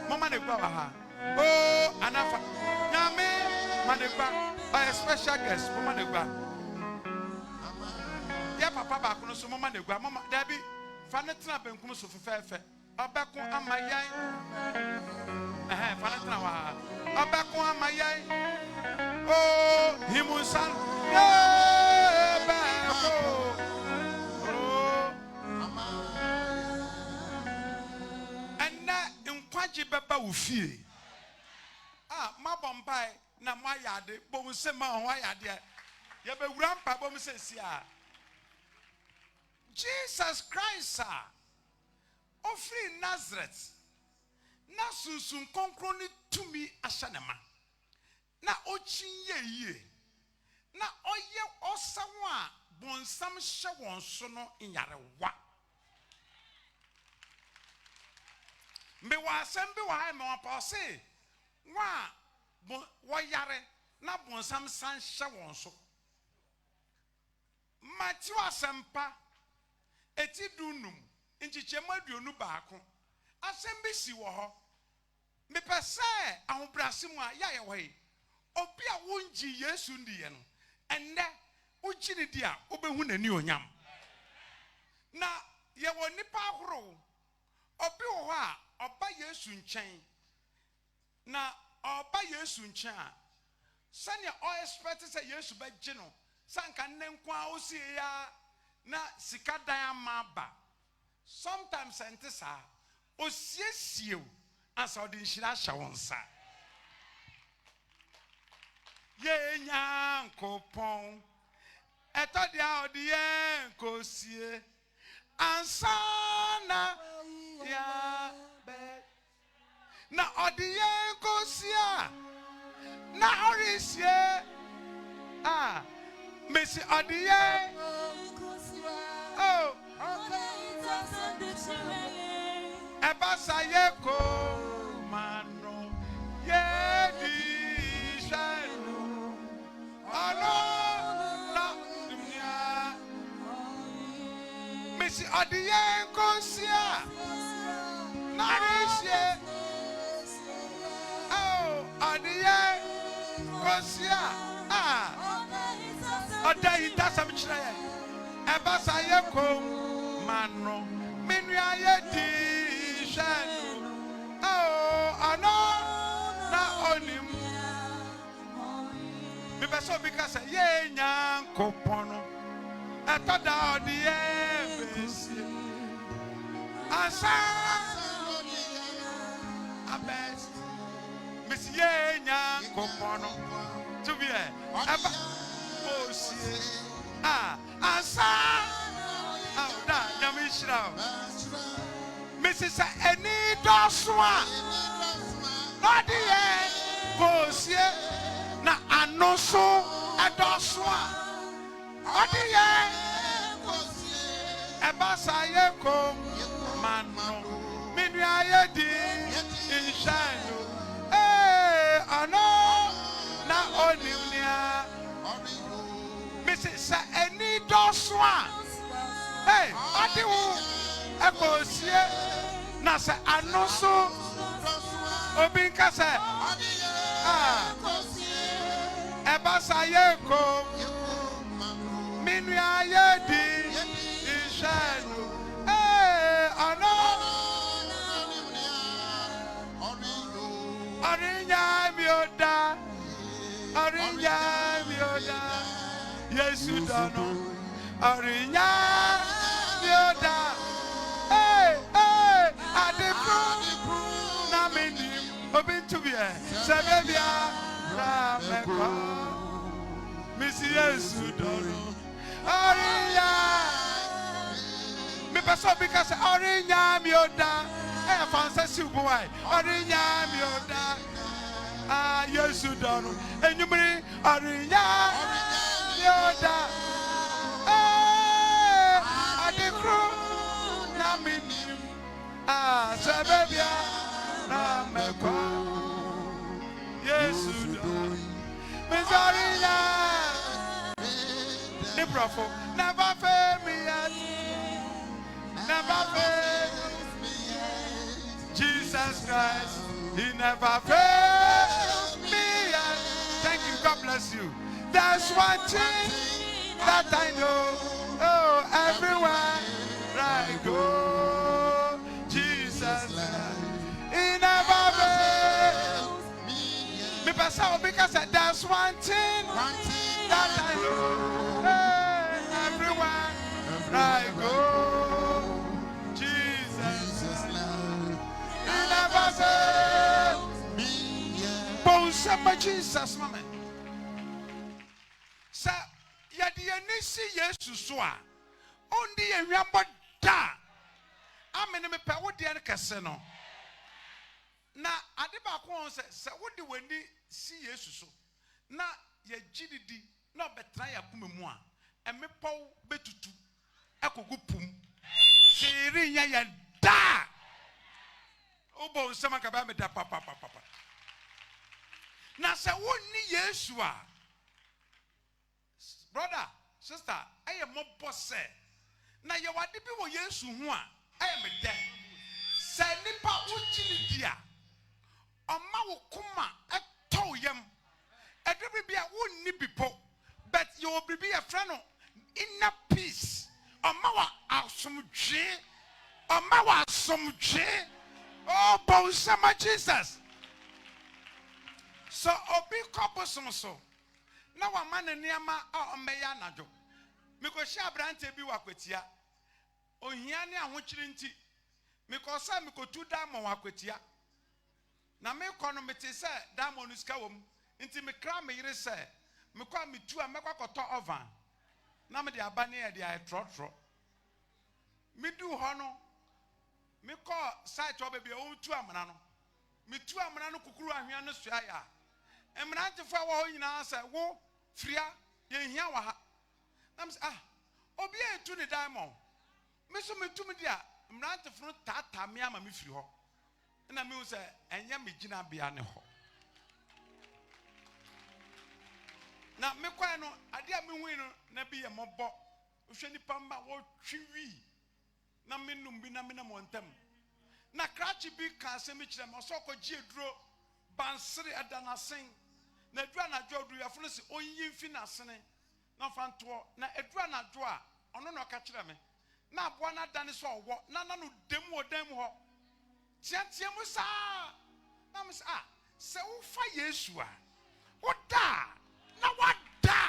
Momma no agua wɔ ha. Oh, anafa. Nyame, ma no agua. Ɔyɛ special guest, momma no agua. Yɛ papa baako no so, momma no agua. Momma, dabi, fa no tena benkum so fɛfɛɛfɛ. Ɔbɛko ama yɛn. Ɛhɛn, fa no tena hɔ ara. Ɔbɛko ama yɛn. Oh, himunsa. Yɛbɛko. Oh. Ɛnnɛ nkwagye bɛba wo fie. Ah, moabɔ mpae na moayɛ ade. Bɔ wo nsam ma wɔn ayɛ adeɛ. Yɛbɛwura mpaebɔ mu seesei a. Jesus Christ a ɔfirii Nasaret na Sunsum Kronkron no tumi ahyɛ no ma, na ɔkyin yɛ yie, na ɔyɛ ɔsa wɔn a bonsam hyɛ wɔn so no nyarewa. Mewɔ asɛm bi wɔ ha mewɔ pa ɔse wɔn a wɔyare na bonsam san hyɛ wɔn so. Mateo Asɛmpa, eti dunnum, nkyekyɛmu 21, asɛm bi si wɔ hɔ. Mepɛ sɛ ahobrɛase mu a yɛ a yɛwɔ ha yi, obi a wongyee Yesu nniiɛ no, ɛnnɛ wogye no di a, wobɛhu n'anuonyam. Na yɛwɔ nnipa ahorow. Obi wɔ hɔ a, ɔba Yesu nkyɛn, Na ɔreba Yesu nkyɛn a, sɛnea ɔ expect sɛ Yesu bɛgye no, sɛ anka nnɛ nko ara osiei ara na sika dan ama aba. Sometimes ɛnte saa. Osiesie wo ansa ɔde nhyira ahyɛ wo nsa. Yɛn Nyankopɔn, ɛtɔ deɛ a ɔde yɛn kɔsie ansa na yɛabɛ. Na ɔde yɛn kɔsi a na ɔresie a mesi ɔde yɛn oh ɛba sa yɛ kɔ ma no yɛdi hwɛ no ɔno na nea Mesi ɔde yɛn kɔsi a na resie. Oh, ɔde yɛn kɔsi a a ɔda ahintasɛm kyerɛ yɛn. Ɛba saa yɛ komm ma no, me nua yɛ di hwɛ no. Oh, ɔno na onim. Mepɛ sɛ obi ka sɛ, Yɛn Nyankopɔn no, ɛtɔ da a ɔde yɛn bɛsie ansa abɛsi. Mesi yɛn Nyankopɔn no, to bi ɛ, ɛba osie a ansa a da Nyame nhyira o. Mesi sɛ ani dɔɔso a, na ɔde yɛn kɔsie, na ano nso ɛdɔɔso a, ɔde yɛn ɛba saa yɛ kom ma no. Me nua yɛ di nhyɛn no, ee ɔno na onim nea. Mese sɛ ani dɔɔso a, hey, ɔde wo ɛkɔsie, na sɛ ano so obi nka sɛ, ah, ɛba sa yɛ kom, me nua yɛ di nhwɛ no, hey, ɔno ɔrenya mi o da. Ɔrennyaa me o da, Yesu dɔ no. Ɔrennyaa me o da. Ee, ee, ade koro na menim. Obi nto bi ɛ, sɛ baabi a ra mɛkɔ. Mesi Yesu dɔ no. Ɔrennyaa. Mepɛ sɛ obi ka sɛ ɔrennyaa me o da. Ɛyɛ fa nsa si wo bo wae. Ɔrennyaa me o da. Ah, Yesu dɔ no. Enyimire ɔrenya me o da. Eh, ade koro na menim. Ah, sɛ baabi a na mɛkɔ. Yesu dɔ. Mesɛ ɔrenya ne borɔfo. Never fail me yet. Never fails me yet. Jesus Christ, He never fails me yet. Thank you. God bless you. There's one thing that I know. Oh, everywhere I go, Jesus, He never fails. Me yet. Me pasa obi ka sɛ, There's one thing One thing that I know. Hey, everywhere I go, Jesus, Jesus love He never fails. me yet. Bɔ nsɛm Jesus ma me. Sɛ yɛde yɛn ani si Yesu so a, ɔndi yɛn hwambɔ da. Amene mepɛ wo deɛ no kɛse no. Na ade baako wɔ ho sɛ sɛ wode w'ani si Yesu so na yɛgye didi na ɔbɛtena yɛ akoma mu a, ɛmepɔw bɛtutu ɛkɔgu pum. Hwee renyɛ yɛn da. Wobɔ nsɛm anka bɛyɛ me da papapapapa. Na sɛ wonni Yesu a, brother, sister, ɛyɛ mmɔbɔ sɛ na yɛwɔ ade bi wɔ Yesu ho a ɛyɛ me dɛ. Sɛ nipa wogye ne di a, ɔma wo koma ɛtɔ wo yam. Ɛduru bi a wonni bi po, but yɛwɔ biribi yɛfrɛ no inner peace. Ɔma wo asomdwee. Ɔma wo asomdwee. Oh, bɔ nsɛm ma Jesus. Sɛ obi kɔ bosom so na wama ne nneɛma a ɔmmɛyɛ anadwo. Mekɔhyia aberanteɛ bi wɔ Akwatia. Ohia ne ahokyere nti, mekɔɔ sɛ mekɔtu diamond wɔ Akwatia. Na mekɔ no mete sɛ diamond no sika wɔ mu. Nti mekra me yere sɛ mekɔ a metu a mɛkɔ akɔtɔ oven na mede aba ne yɛde ayɛ trɔtrɔ. Meduu hɔ no, mekɔɔ site hɔ baabi a wɔtu amena no. Metu amena no kukuru ahwea no soa yɛ a, mmerantefoɔ a ɛwɔ hɔ nyinaa sɛ wo firia yɛnhia wɔ ha. Na mesɛ ah, obi a etu ne diamond. Me nso metu me di a, mmerantefoɔ no taataa me ama me firi hɔ. Ɛna mehu sɛ ɛnyɛ me gyinabea ne hɔ. Na mekɔɛ no, adeɛ a mehui no na bi yɛ mmɔbɔ. Wohwɛ nipa mma wɔtwe wii na menum bi na menam wɔn ntam. Na krakye bi ka asɛm bi kyerɛ me, ɔsɛ ɔkɔgye aduro bansere ɛda n'asen. Na aduru anadwo a oduruyɛfo no sɛ ɔnyi mfi n'asene na ɔfa ntoɔ. Na aduru anadwo a ɔno na ɔka kyerɛ me. Na aboa no adane sɛ ɔwɔ na na no dam wɔ dan mu hɔ. Teatea mu saa. Na me sɛ ah, sɛ wofa Yesu a, woda a na wada.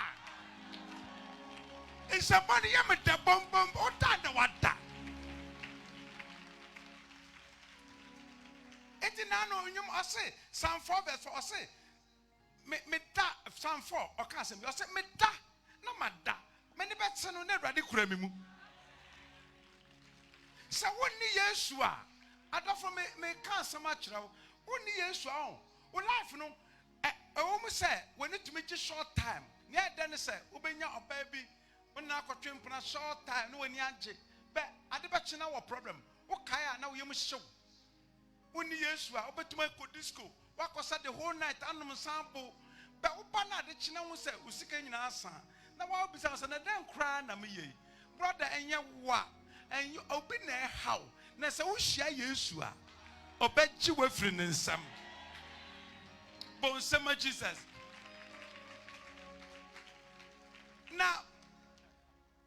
Nsɛmbɔ no yɛ me dɛ bɔmbɔm, woda na wada. Enti na no nnwom ɔse Psalm 4 verse 4 ɔse me me da Psalm 4 ɔka asɛm bi ɔse me da na ma da m'ani bɛte no na Awurade kura me mu. Sɛ wonni Yesu a, adɔfo me me ka asɛm akyerɛ wo, wonni Yesu a ɔn wo life no ɛ ɛwɔ mu sɛ w'ani tumi gye short time. Nea ɛdɛ ne sɛ wobɛnya ɔbaa bi wo ne no akɔtwe mpena short time na w'ani agye, bɛ ade bɛkye na wɔ problem, wokae a na wo yam hyew. Wonni Yesu a, wobɛtumi akɔ disco, woakɔsa the whole night anom nsa abo, bɛ woba na ade kye na wo sɛ wo sika nyinaa asa, na woabisa wo sɛ na dɛn koraa na meyɛ yi? Brother, ɛnyɛ wo a, ɛnyɛ obi na ɛhaw, na sɛ wohyia Yesu a, ɔbɛgye wo afiri ne nsam. Bɔ nsam ma Jesus. Na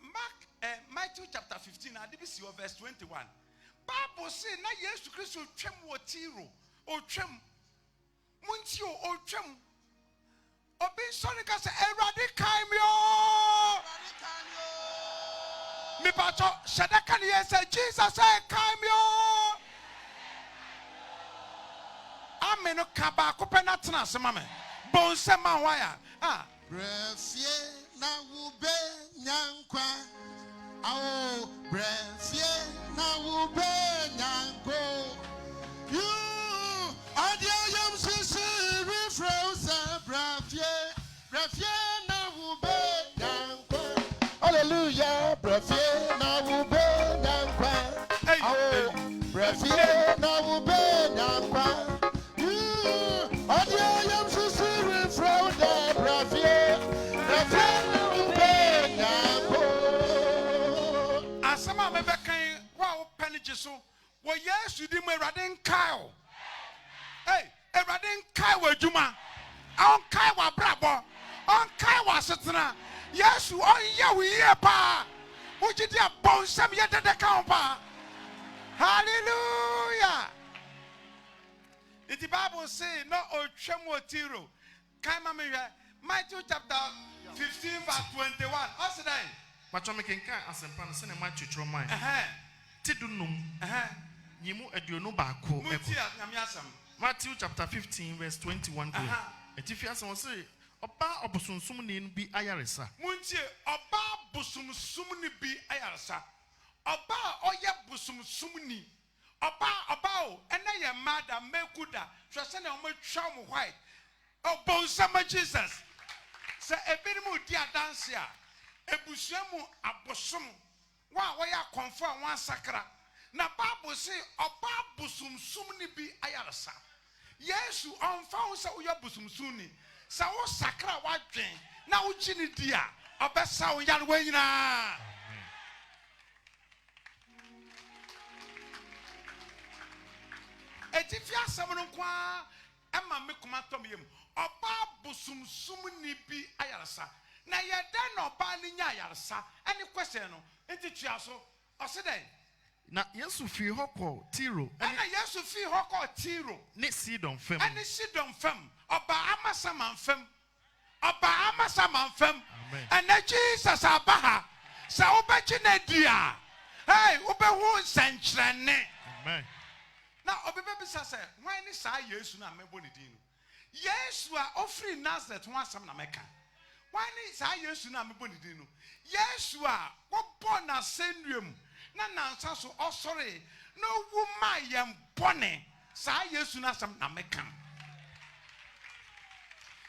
Mark, Matthew chapter 15, ade bi si hɔ verse 21. Bible say na Yesu Kristo twam wɔ Tiro, otwam. Muntie o, otwam. Obi nsɔre ka sɛ Awurade kae me o. Mipatɔ hyɛ da ka ne yɛ sɛ Jesus ɛ kae me o. Ame no ka baako pɛ na tena ase ma me. Bɔ nsɛm ma hɔ a. Ah. Brɛ fie na wo bɛnya nkwa. Awo, brɛ fie na wo bɛnya nkwa. You, adeɛ yam sisi refrɛ wo sɛ brɛ fie, brɛ fie na wo bɛnya nkwa. Hallelujah, brɛ fie na wo bɛnya nkwa. Hey, Awo, brɛ fie na wo bɛnya nkwa. You, adeɛ yam sisi refrɛ wo dɛ brɛ fie, brɛ fie na wo bɛnya nkwa. Asɛm a mebɛkan wo a Gye so. Wɔ Yesu din mu, Awurade nkae wo. Ei, Awurade nkae w'adwuma. Ɔnkae w'abrabɔ. Ɔnkae w'asetena. Yesu ɔnyɛ wo yie paa. Wogye di a, bɔ nsam yɛ dɛdɛ ka ho paa. Hallelujah! Nti Bible se na ɔtwam wɔ Tiro. Kan ma me nhwɛ. Matthew chapter 15 verse 21. Ɔse dɛn? Pakyɛ mekenkan asɛmpa no sɛnea Matthew kyerɛw mae. Ti du-num, nyimu 21 kɔ. Muntie Nyame asɛm. Matthew chapter 15 verse 21 going. Atifi asɛm ɔse ɔbaa ɔbosonsomni no bi ayaresa. Muntie, ɔbaa bosomsomni bi ayaresa. Ɔbaa a ɔyɛ bosomsomni. Ɔbaa, ɔbaa o, ɛnɛ yɛ mmaa da, mmaku da, hwɛ sɛnea wɔatwa wɔn white. Oh, bɔ nsam ma Jesus. Sɛ ebinom redi adanse a, abusua mu abosom, wɔn a wɔyɛ akɔmfo a wɔasakra. Na Bible se ɔbaa bosomsomni bi ayaresa. Yesu, ɔmfa ho sɛ woyɛ ɔbosomsomni, sɛ wosakra w'adwen na wogye no di a, ɔbɛsa wo nyarewa nyinaa. Atifi asɛm no nko ara ma me koma tɔ me yam. Ɔbaa bosomsomni bi ayaresa. Na ɛyɛ dɛn na ɔbaa no nyaa ayaresa? Ɛne question no. Nti toa so. Ɔse dɛn? Na Yesu fii hɔ kɔɔ Tiro ne. Ɛna Yesu fii hɔ kɔɔ Tiro. Ne Sidon fam. Ɛne Sidon fam. Ɔbaa Amasaman fam. Ɔbaa Amasaman fam. Ɛnɛ Jesus aba ha. Sɛ wobɛgye no adi a, hey, wobɛhu nsɛnkyerɛnne. Amen. Na obi bɛbisa sɛ, Hwan ne saa Yesu no a mɛbɔ ne din no? Yesu a ɔfiri Nasaret ho asɛm na mɛka. Hwan ne saa Yesu no a mebɔ ne din no? Yesu a wɔbɔɔ no asɛnnua mu na nnansa so ɔsɔree na ɔwu maa yɛn bɔne, saa Yesu no asɛm na meka.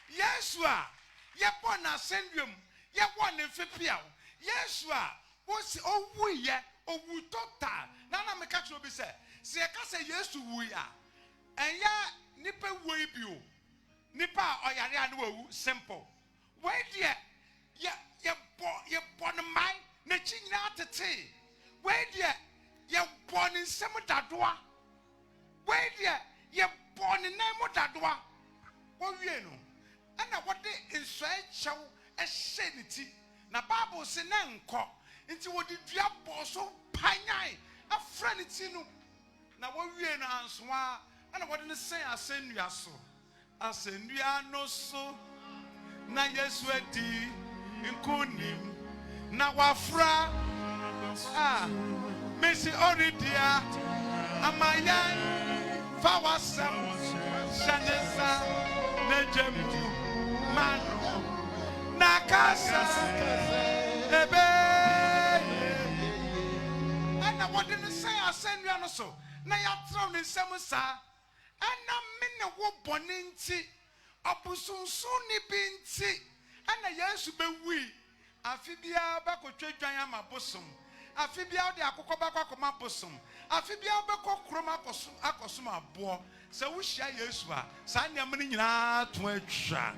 Yesu a yɛbɔɔ no asɛnnua mu, yɛwɔɔ no mfe peaw, Yesu a wose owuiɛ, owu total. Na na meka kyerɛ obi sɛ, sɛ yɛka sɛ Yesu wui a, ɛnyɛ nipa wuo yi bi o. Nipa a ɔyare a na wawu, simple. Wei deɛ, yɛ, yɛbɔ, yɛbɔ no mmae, n'akyi nyinaa tetee. Wei deɛ, yɛbɔ ne nsam dadoa. Wei deɛ, yɛbɔɔ ne nan mu dadoa. Wɔwiee no, ɛnna wɔde nsɔe kyɛw hyɛɛ ne ti, na Bible se na ɛnkɔ, nti wɔde dua bɔɔ so panyan fra ne ti no. Na wɔwiee no anso ara, ɛnna wɔde no sɛn asɛnnua so. Asɛnnua no so na Yesu adi nkonim, na wafra a mesi ɔredi a ama yɛn. Fa w'asɛm hyɛ ne nsa na gya mu ma no, na kasa ɛbɛyɛ yie. Ɛna wɔde no sɛn asɛnnua no so, na yɛatrɛw ne nsam saa. Ɛnam me ne wo bɔne nti, ɔbosonsonni bi nti na Yesu bɛwui. Afe biara wobɛkɔtwa dwan ama bosom. Afe biara wode akokɔ bɛkɔ akɔma bosom. Afe biara wobɛkɔ kurom akɔsom, akɔsom aboɔ. Sɛ wohyia Yesu a, saa nneɛma no nyinaa to atwa.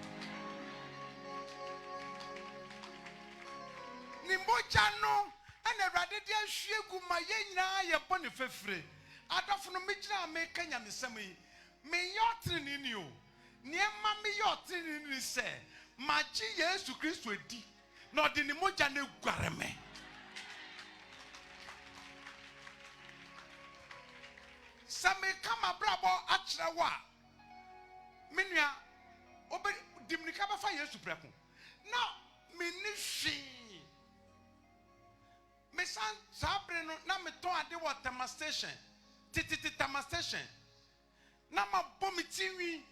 Ne mogya no na Awurade de ahwie gu ma yɛn nyinaa yɛ bɔne fafire. Adɔfo no, megyina a mereka nyamesɛm yi, menyɛ ɔtreneeni o. Nea ɛma meyɛ ɔtreneeni ne sɛ magye Yesu Kristo adi na ɔde ne mogya no aguare me. Sɛ meka m'abrabɔ akyerɛ wo a, me nua, wobɛdi mmirika bɛfa Yesu prɛko. Na menni hwee. Mesan, saa bere no na metɔn ade wɔ Tema Station, tetete Tema Station. Na mabɔ me ti nwi,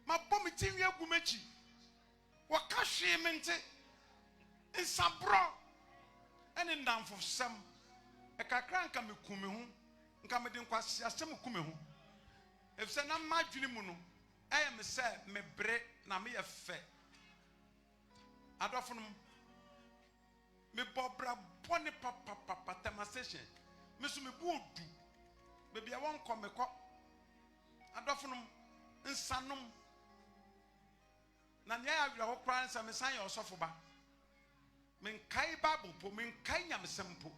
mabɔ me ti nwi agu m'akyi. Wɔka hwee mente. Nsaborɔ ne nnamfosɛm. Ɛkakra nka meku me ho, nka mede nkwaseasɛm ku me ho. Efisɛ na m'adwene mu no, ɛyɛ me sɛ mebere na meyɛ fɛ. Adɔfonom, mebɔ bra bɔne papapapa, Tema station. Me nso mebu odu. Baabi a wɔnkɔ mekɔ. Adɔfonom, nsanom. Na nea ɛyɛ awerɛho koraa ne sɛ mesan yɛ ɔsɔfo ba. Menkae Bible mpo, menkae nyamesɛm mpo.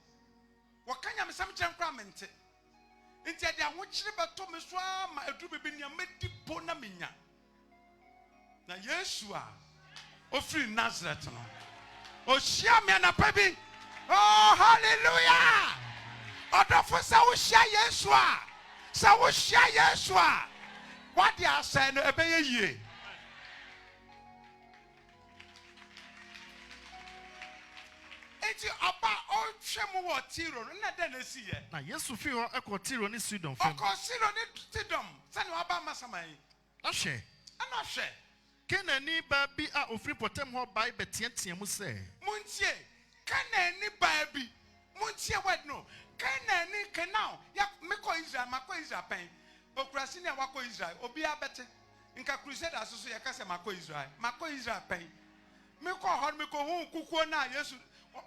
Wɔka nyamesɛm kyerɛ me koraa a mente. Nti ɛde ahokyere bɛtɔ me so ara ma ɛduru baabi nea mɛdi po na menya. Na Yesu a ɔfiri Nasaret no, ɔhyia me anapa bi. Oh, hallelujah! Ɔdɔfo, sɛ wohyia Yesu a, sɛ wohyia Yesu a, w'ade asɛe no, ɛbɛyɛ yie. Enti ɔba a ɔretwa mu wɔ Tiro no, na dɛn na esiiɛ? Na Yesu fii hɔ kɔɔ Tiro ne Sidon fam. Ɔkɔɔ Tiro ne Sidon sɛnea waba Amasaman yi. Na hwɛ! Ɛnna hwɛ! Kanaanni baa bi a ɔfiri mpɔtam hɔ bae bɛteateaa mu sɛ. Montie! Kanaanni baa bi, montie word no, Kanaanni, Kenao, yɛ, mekɔ Israel, makɔ Israel pɛn. Okuraseni a wakɔ Israel, obiara bɛte. Nka Crusaders so yɛka sɛ makɔ Israel. Makɔ Israel pɛn. Mekɔɔ hɔ no, mekɔhuu kukuo no a Yesu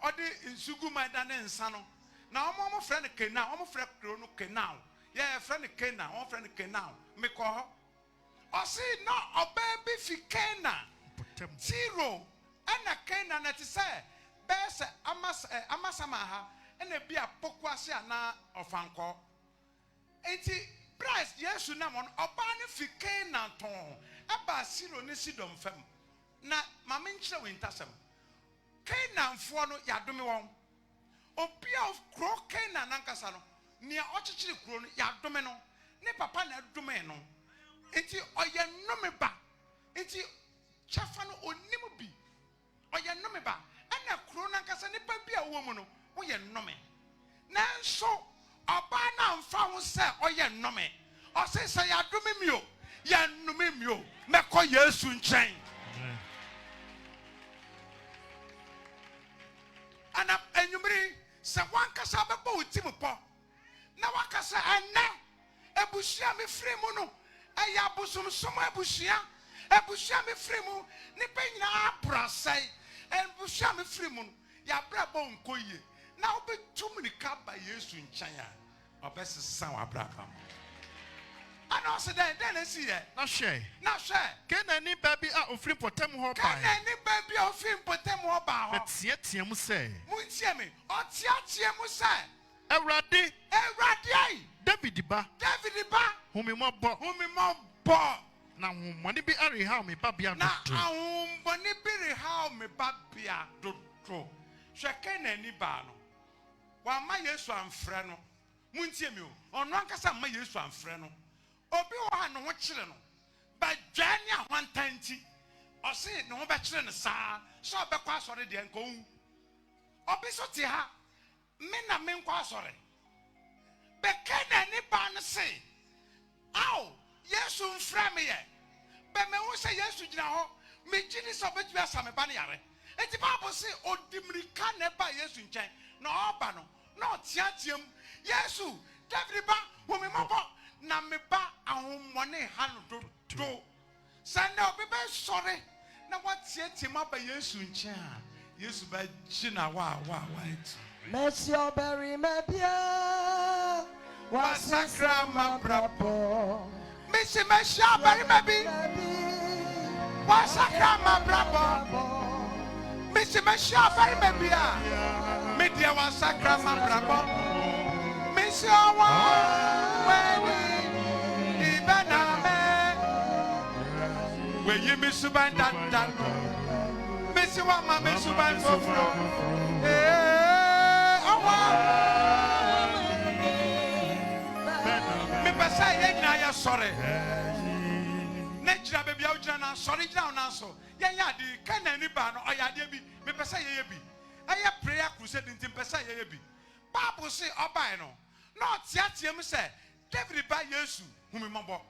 ɔde nsu gu mu a ɛdane nsa no. Na wɔn a wɔfrɛ no Kenao, wɔfrɛ kuro no Kenao. Yɛ yɛfrɛ no Kena, wɔfrɛ no Kenao. Mekɔɔ hɔ. Ɔse na ɔbaa bi fi Kena, Tiro, ɛna Kena na ɛte sɛ bɛyɛ sɛ Amas, eh, Amasaman ha, ɛna ebi a Pokuase anaa Ɔfankɔɔ. Enti bere a Yesu nam hɔ no, ɔbaa no fi Kanaan tɔnn baa Siro ne Sidon fam. Na ma menkyerɛ wo ahintasɛm. Kanaanfoɔ no, yɛadome wɔn. Obi a kuro Kanaan ankasa no, nea ɔkyekyere kuro no, yɛadome no. Ne papa na ɛdomee no. Enti ɔyɛ nnome ba. Enti kyɛfa no, ɔnnim bi. Ɔyɛ nnome ba. Ɛna kuro no ankasa nipa bi a ɔwɔ mu no, woyɛ nnome. Nanso ɔbaa no amfa ho sɛ ɔyɛ nnome. Ɔse sɛ yɛadome me o, yɛannome me o, mɛkɔ Yesu nkyɛn. Ɛna anwummere yi, sɛ w'ankasa bɛbɔ wo tim pɔ na waka sɛ ɛnnɛ Abusua a mefiri mu no, ɛyɛ abosomsom abusua. Abusua a mefiri mu, nnipa nyinaa aboro asɛe. Abusua a mefiri mu no, yɛn abrabɔ nkɔ yie. Na wobɛtu mmirika aba Yesu nkyɛn a, ɔbɛsesa w'abrabɔ ama wo. Ɛna ɔse dɛn? Dɛn na ɛsiiɛ? Na hwɛ! Na hwɛ! Kanaanni baa bi a ɔfiri mpɔtam hɔ bae. Kanaanni baa bi a ɔfiri mpɔtam hɔ baa hɔ. Bɛteateaa mu sɛ. Montie me! Ɔteateaa mu sɛ. Awurade. Awurade ei. Dawid ba. Dawid ba. Hu me mmɔbɔ. Hu me mmɔbɔ. Na ahonhommɔne bi rehaw me babea dodo. Na ahonhommɔne bi rehaw me babea dodo. Hwɛ Kanaanni baa no. Wamma Yesu amfrɛ no. Montie me o. Ɔno ankasa amma Yesu amfrɛ no. Obi wɔ hɔ a ne ho kyere no. But dwɛɛ ne ahwantan nti, ɔse ne ho bɛkyere no saa. Sɛ ɔbɛkɔ asɔre deɛ, nka ɔnwu. Obi nso te ha, Me na menkɔ asɔre. Bɛ Kanaanni baa no se, Ao, Yesu mfrɛɛ me yɛ. Bɛ mahu sɛ Yesu gyina hɔ. Megye di sɛ ɔbɛtumi asa me ba no yare. Enti Bible se ɔdi mmirika na ɛbaa Yesu nkyɛn, na ɔreba no, na ɔteateam, Yesu, Dawid ba, hu me mmɔbɔ! Na me ba ahohommɔne ha no dodo. Sɛ nnɛ obi bɛsɔre na wateateam aba Yesu nkyɛn a, Yesu bɛgye no awaawaawaa atu. Mɛhyia ɔbarima bi a wasakra m'abrabɔ. Mese mɛhyia ɔbarima bi wasakra m'abrabɔ. Mese mɛhyia ɔbarima bi a me deɛ wasakra m'abrabɔ. Mese ɔwɔ w'ani. Wayi me suban dada no. Mesi wama me suban foforo. Ee, ɔwɔ. Mepɛ sɛ yɛn nyinaa yɛsɔre. Na gyina baabi a wogyina no asɔre gyina wo nan so. Yɛnyɛ ade. Kanaanni baa no, ɔyɛ adeɛ bi. Mepɛ sɛ yɛyɛ bi. Ɛyɛ prayer crusade nti mepɛ sɛ yɛyɛ bi. Bible se ɔbae no, na ɔteateam sɛ, David ba Yesu, hu me mmɔbɔ.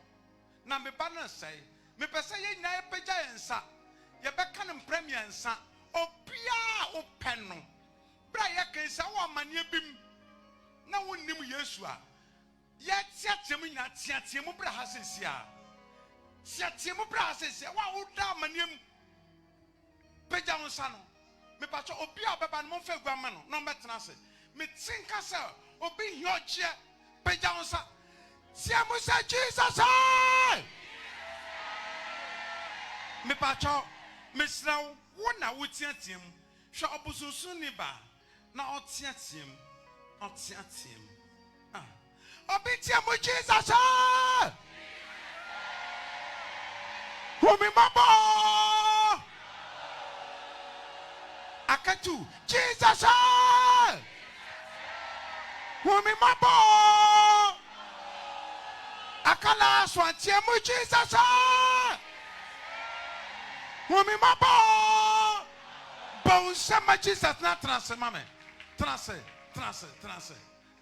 Na me ba no resɛe. Mepɛ sɛ yɛn nyinaa yɛpagya yɛn nsa. Yɛbɛka no mprɛ mmiɛnsa. Obiara a wopɛ no. Berɛ a yɛka yi, sɛ wowɔ amaneɛ bi mu na wonnim Yesu a, yɛteatea mu nyinaa, teatea mu bra ha seesei ara. Teatea mu bra ha seesei ara. Wo a woda amaneɛ mu, pagya wo nsa no. Mepakyɛ, obi a ɔbɛba no, momfa agua mma no na ɔmmɛtena ase. Mete nka sɛ obi hia ɔgyeɛ. Pagya wo nsa. Teɛ mu sɛ, Jesus ee! Mepakyɛ, mesrɛ wo, wo na woteatea mu. Hwɛ ɔbosonsonni baa na ɔteatea mu. Ɔteatea mu. Ah. Obi teɛ mu Jesus ah! Hu me mmɔbɔ. Akatu Jesus ah! Hu me mmɔbɔ. Aka last one teɛ mu Jesus ah! Hu me mmɔbɔ. Bɔ wo nsam ma Jesus na tena ase ma me. Tena ase, tena ase, tena ase.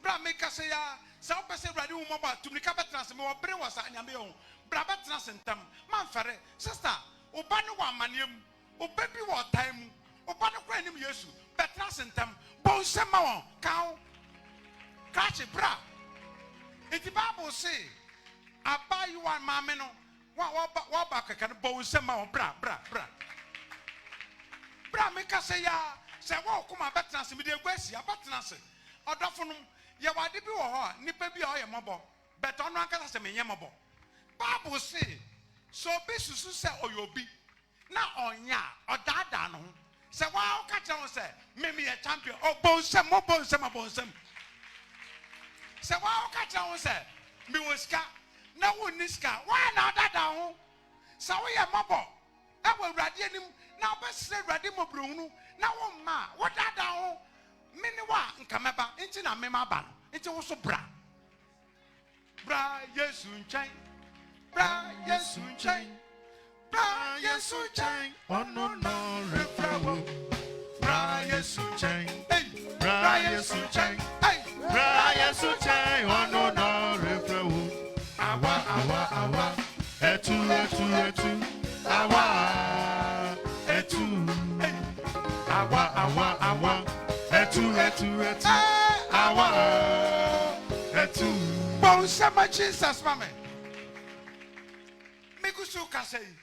Bere a mekasa yi ara, sɛ wopɛ sɛ Awurade hu wo mmɔbɔ a, tu mmirika bɛtena ase. Mewɔ bere wɔ saa nea meyɛ ho. Bra bɛtena ase ntɛm. Mamfɛre. Sista, wo ba no wɔ amanneɛ mu. Wo ba bi wɔ ɔtan mu. Wo ba no koraa nnim Yesu. Bɛtena ase ntɛm. Bɔ nsam ma wɔn. Ka ho. Krakye, bra. Enti Bible se, abaayewa maame no, Wɔn a wɔba, wɔba kɛkɛ no, bɔ wo nsam ma wɔn. Bra, bra, bra. Bra, mekasa yi ara, sɛ ɛwɔ wo koma a, bɛtena ase. Mede agua asi ha, bɛtena ase. Ɔdɔfonom, yɛwɔ ade bi wɔ hɔ a, nipa bi a ɔyɛ mmɔbɔ, but ɔno ankasa sɛ menyɛ mmɔbɔ. Bible se, sɛ obi susu sɛ ɔyɛ obi, na ɔnyɛ a, ɔdaadaa ne ho. Sɛ wo ara woka kyerɛ wo ho sɛ, Me meyɛ champion, oh, bɔ nsam, mobɔ nsam a, bɔ nsam. Sɛ wo ara woka kyerɛ wo ho sɛ, Mewɔ sika, na wonni sika a, wo ara na wodaadaa wo ho. Sɛ woyɛ mmɔbɔ wɔ Awurade anim na wobɛsrɛ Awurade mmɔborɔhunu na womma a, wodaadaa wo ho. Me ne wo a, nka mɛba, nti na me maba no, nti wo nso bra. Bra Yesu nkyɛn, bra Yesu nkyɛn, bra Yesu nkyɛn, ɔno na ɔrefrɛ wo. Bra Yesu nkyɛn, bra Yesu nkyɛn, bra Yesu nkyɛn, ɔno na ɔrefrɛ wo. Awa awa awa, etu etu etu, awa etu. Awa awa awa, etu etu etu, awa. Etu. Bɔ nsam ma Jesus ma me. Megu so kasa yi,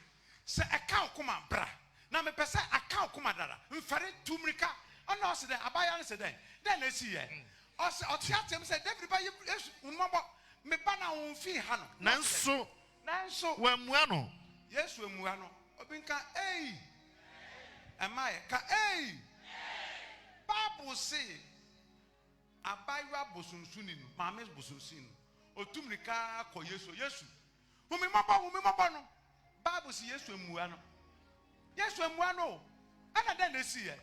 sɛ ɛka wo koma bra. Na mepɛ sɛ aka wo koma dada. Mfɛre, tu mmirika. Ɛnna ɔse dɛn? Abaayewa no se dɛn? Dɛn na esii ɛ? Ɔse, ɔteateam sɛ, David ba, Yesu, hu me mmɔbɔ! Me ba no a omfii ha no. Na ɔse dɛn? Nanso Nanso. wammua no. Yesu ammua no. Obi nka, Ei! Ɛmma yɛ. Ka, Ei! Bible se. Abaayewa bosonsonni no, maame bosonsonni no, otu mmirika ara kɔ Yesu hɔ, Yesu, hu me mmɔbɔ, hu me mmɔbɔ no. Bible se Yesu ammua no. Yesu ammua no o. Ɛna dɛn na esiiɛ?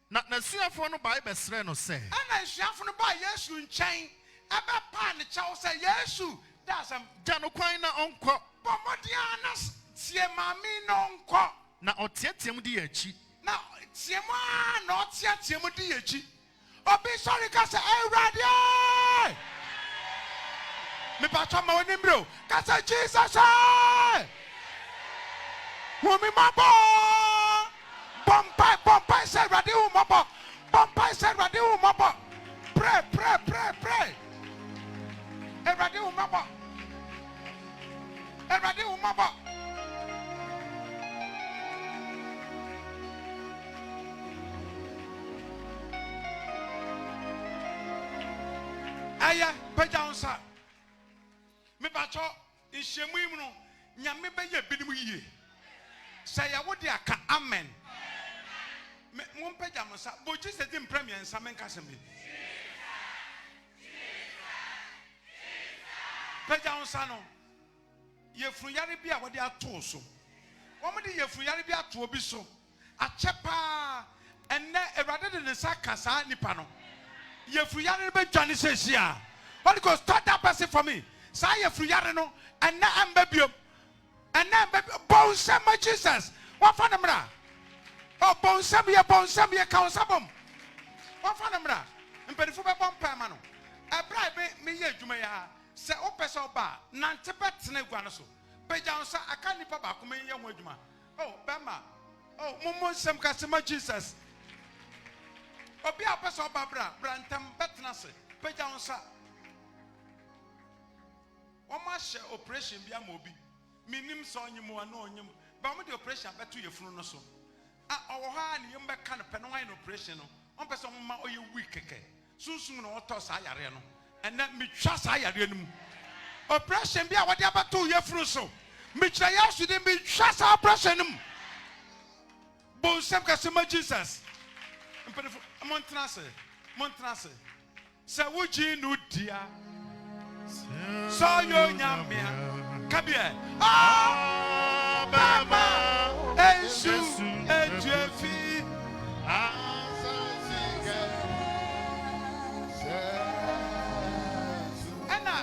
Na n'asuafoɔ no bae bɛsrɛɛ no sɛ. Ɛna asuafo no baa Yesu nkyɛn bɛpaa no kyɛw sɛ, Yesu, da asɛm. Gya no kwan na ɔnkɔ. Bɔ mmɔden ara na tie maame yi na ɔnkɔ. Na ɔteateam di yɛn akyi. Na team ara na ɔteateam di yɛn akyi. Obi sɔre ka sɛ, Awurade! Mepatwɔ ma w'ani mmere o. Ka sɛ, Jesus! Hu me mmɔbɔ! Bɔ mpae, bɔ mpae sɛ Awurade hu mmɔbɔ. Bɔ mpae sɛ Awurade hu mmɔbɔ. Pray, pray, pray, pray. Awurade hu mmɔbɔ. Awurade hu mmɔbɔ. Ɛyɛ, pagya wo nsa. Mepakyɛ, nhyiamu yi mu no, Nyame bɛyɛ binom yie. Sɛ ɛyɛ wo de a, ka amen. Me, mompagya mo nsa. Bɔ Jesus din mprɛ mmiɛnsa menka asɛm bi. Pagya wo nsa no. Yafunu yare bi a wɔde ato wo so. Wɔde yafunu yare bi ato obi so. Akyɛ paa. Ɛnnɛ, Awurade de ne nsa aka saa nipa no. Yafunu yare no bɛdwane seesei ara. Holy Ghost, touch that person for me. Saa yafunu yare no, ɛnnɛ ɛmba biom. Ɛnnɛ ɛmba biom. Bɔ wo nsam ma Jesus. Wɔmfa no mmra. Oh, bɔ wo nsam yie, bɔ wo nsam yie, ka wo nsa bom. Wɔmfa no mmra. Mpanyinfo bɛbɔ mpae ama no. Ɛberɛ a me meyɛ adwuma yi ara, sɛ wopɛ sɛ ɔba a, nante bɛtena agua no so. Pagya wo nsa, aka nnipa baako menyɛ ho adwuma. Oh, bɛma. Oh, mommɔ nsam kɛse ma Jesus. Obi a ɔpɛ sɛ ɔba bra, bra ntɛm bɛtena ase. Pagya wo nsa. Wɔahyɛ operation bi ama obi. Mennim sɛ ɔnyem o anaa ɔnyem. But wɔde operation abɛto yafunu no so. A ɔwɔ hɔ a ne yam bɛka no pɛ na wɔayɛ no operation no. Wɔmpɛ sɛ wɔma ɔyɛ weak kɛkɛ. Sunsum na ɔtɔ saa yareɛ no. Ɛnnɛ metwa saa yareɛ no mu. Operation bi a wɔde abɛto wo yafunu so. Mekyerɛ Yesu din, metwa saa operation no mu. Bɔ nsam kɛse ma Jesus. Mpanyinfo, montena ase, montena ase. Sɛ wogye no di a, sɛ ɔyɛ Onyame a, ka bi ɛ. Ɔbɛma nsu atu afi. Ɛnna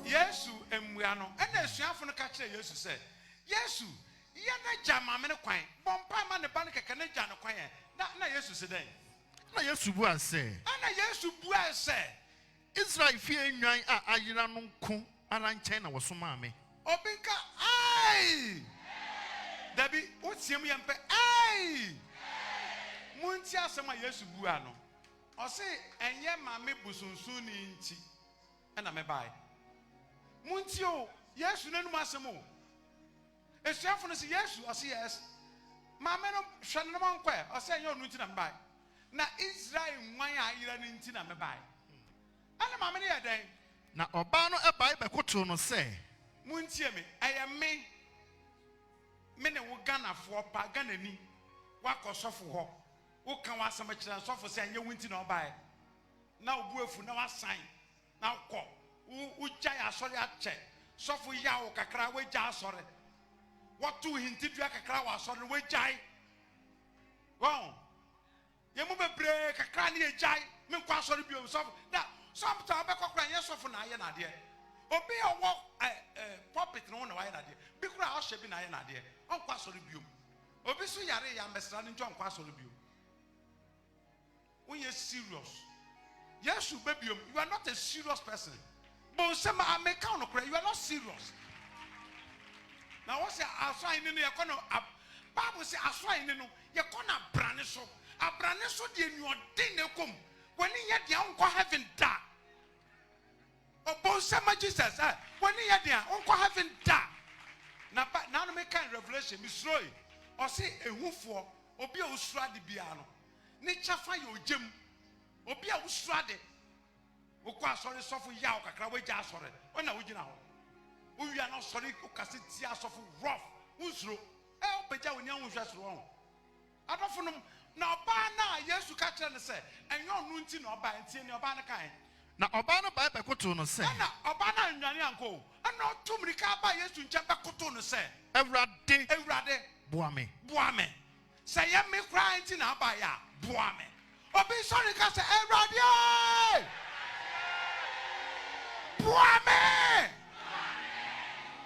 Yesu mmua no. Ɛnna asuafo no ka kyerɛɛ Yesu sɛ, Yesu, yɛn agya maame no kwan. Bɔ mpae ma ne ba no kɛkɛ na gya no kwan ɛ. Na na Yesu se dɛn? Ɛnna Yesu buaa sɛ. Ɛnna Yesu buae sɛ. Israel fie nnwan a ayera no nko ara nkyɛn na wɔsomaa me. Obi nka, Ai! Dabi, woteɛ mu yɛ mpɛ, Ai! Montie asɛm a Yesu buaa no. Ɔse, Ɛnyɛ maame bosonsonni nti na mebae. Montie o, Yesu n'anom asɛm o. Asuafo no se, Yesu? Ɔse, Yes. Maame no, hwɛ no na monkɔ ɛ. Ɔse, Ɛnyɛ ɔno nti na mebae, na Israel nguan a ayera no nti na mebae. Ɛnna maame no yɛɛ dɛn? Na ɔbaa no bae bɛkotow no sɛ. Montie me, ɛyɛ me, me ne wo Ghanafoɔ pa, Ghanani, woakɔ sɔfo hɔ, woka w'asɛm kyerɛ sɔfo sɛ ɛnyɛ wo nti na ɔbae, na wo bo afu na wasan na wokɔ, wo, wogyae asɔre akyɛ, sɔfo yaw wo kakra, woagyae asɔre, wɔto wo hintidua kakra wɔ asɔre no, woagyae. Wɔn, yɛn mu bebree kakra ne yɛgyae, menkɔ asɔre bio, sɔfo, na sometimes wobɛkɔ koraa nyɛ sɔfo na ayɛ n'adeɛ. Obi a ɔwɔ ɛ, ɛ, pulpit no ho na wayɛ n'adeɛ. Bi koraa ɔhyɛ bi na ayɛ n'adeɛ, ɔnkɔ asɔre bio. Obi nso yare yɛ ambɛsra no nti ɔnkɔ asɔre bio. Wonyɛ serious. Yesu bɛ biom. You are not a serious person. Bonsam a meka wo nokorɛ. You are not serious. Na wɔ sɛ aso ahenni no yɛkɔ no Bible sɛ aso ahenni no yɛkɔ no abrane so. Abrane so deɛ nuɔden na ɛkɔ mu. W'ani nyɛ den a wonkɔ heaven da. Ɔbonsam ma Jesus ɛ w'ani yɛ den a wonkɔ heaven da. Na ba nanom meka in Revelation mesuroe. Ɔse ehufoɔ obi a osuro ade biara no Ne kyɛfa yɛ ogya mu. Obi a wosuro ade. Wokɔ asɔre sɔfo yaw kakra wagya asɔre. Wo na wogyina hɔ. Wowia na ɔsɔre wokasa tia asɔfo rough. Wonsuro. Ɛ wopagya w'ani a wonhwɛ soro ɔho. Adɔfo nom, na ɔbaa no a Yesu ka kyerɛ no sɛ ɛnyɛ ɔno nti na ɔbae nti nea ɔbaa no kae. Na ɔbaa no bae bɛkotow no sɛ. Ɛnna ɔbaa no annwane ankɔ o. Ɛnna ɔtuu mmirika baa Yesu nkyɛn bɛkotow no sɛ. Awurade! Awurade! Boa me! Boa me! Sɛ ɛyɛ me koraa nti na abaeɛ a, boa me. Obi nsɔre nka sɛ, Awurade ee, boa me.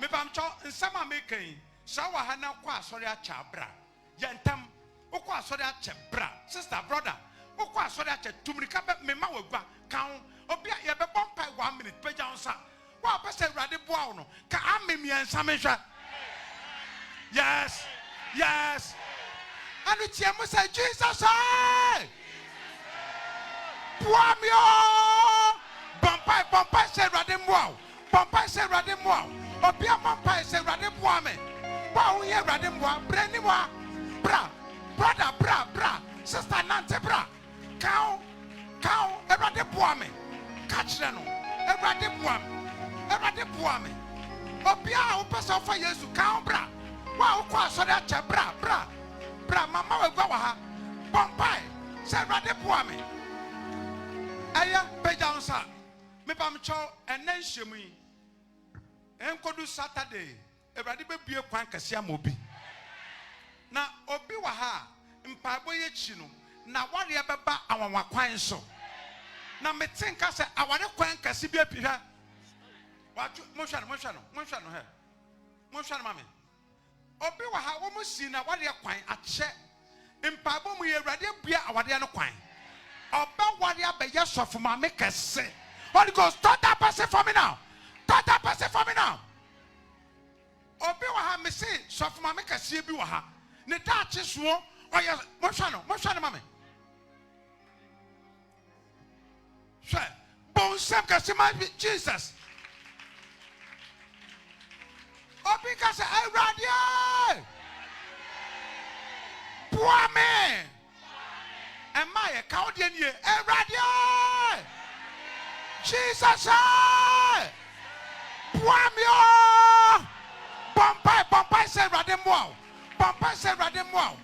Mepamkyɛw, nsɛm a meka yi, sɛ wowɔ ha na wokɔ asɔre akyɛ a, bra. Yɛ ntɛm. Wokɔ asɔre akyɛ, bra. Sister, brother, wokɔ asɔre akyɛ, tu mmirika bɛ, mema wo agua. Ka ho. Obi a, yɛbɛbɔ mpae one minute, pagya wo nsa. Wo a wopɛ sɛ Awurade boa wo no, ka amen mmiɛnsa menhwɛ. Yes, yes. Ɛno teɛ mu sɛ Jesus hey! Boa me o! Bɔ mpae, bɔ mpae sɛ Awurade mmoa wo. Bɔ mpae sɛ Awurade mmoa wo. Obi a mmɔ mpae sɛ Awurade boa me. Wo a wohia Awurade mmoa, bra anim ha. Bra, brother, bra, bra. Sister, nante bra. Ka ho, ka ho, Awurade boa me. Ka kyerɛ no, Awurade boa me, Awurade boa me. Obiara a wopɛ sɛ wofa Yesu, ka ho bra. Wo a wokɔ asɔre akyɛ, bra, bra, bra. Mama w'agua wɔ ha. Bɔ mpae sɛ, Awurade boa me. Ɛyɛ, pagya wo nsa. Mepamkyɛw, ɛnnɛ nhyiam yi, ɛnkodu Saturday. Awurade bɛbue kwan kɛseɛ ama obi. Na obi wɔ ha a, mpaebɔ yi akyi no, n'awareɛ bɛba anwanwa kwan so. Na mete nka sɛ aware kwan kɛse bi api. Hwɛ, watwe, monhwɛ no, monhwɛ no, monhwɛ no, hwɛ, monhwɛ no ma me. Obi wɔ ha, wɔn si n'awareɛ kwan akyɛ. Mpaebɔ mu yi, Awurade abue awareɛ no kwan. Ɔbɛware abɛyɛ sɔfo maame kɛse. Holy Ghost, touch that person for me now. Touch that person for me now. Obi wɔ ha, mese sɔfo maame kɛseɛ bi wɔ ha, ne daakye soɔ ɔyɛ, monhwɛ no, monhwɛ no ma me. Hwɛ, bɔ nsɛm kɛse ma Jesus. Obi ka sɛ, Awurade, boa me. Ɛma yɛ ka wo deɛ nie, Awurade, Jesus, boa me o. Bɔ mpae, bɔ mpae sɛ Awurade mmoa wo. Bɔ mpae sɛ Awurade mmoa wo.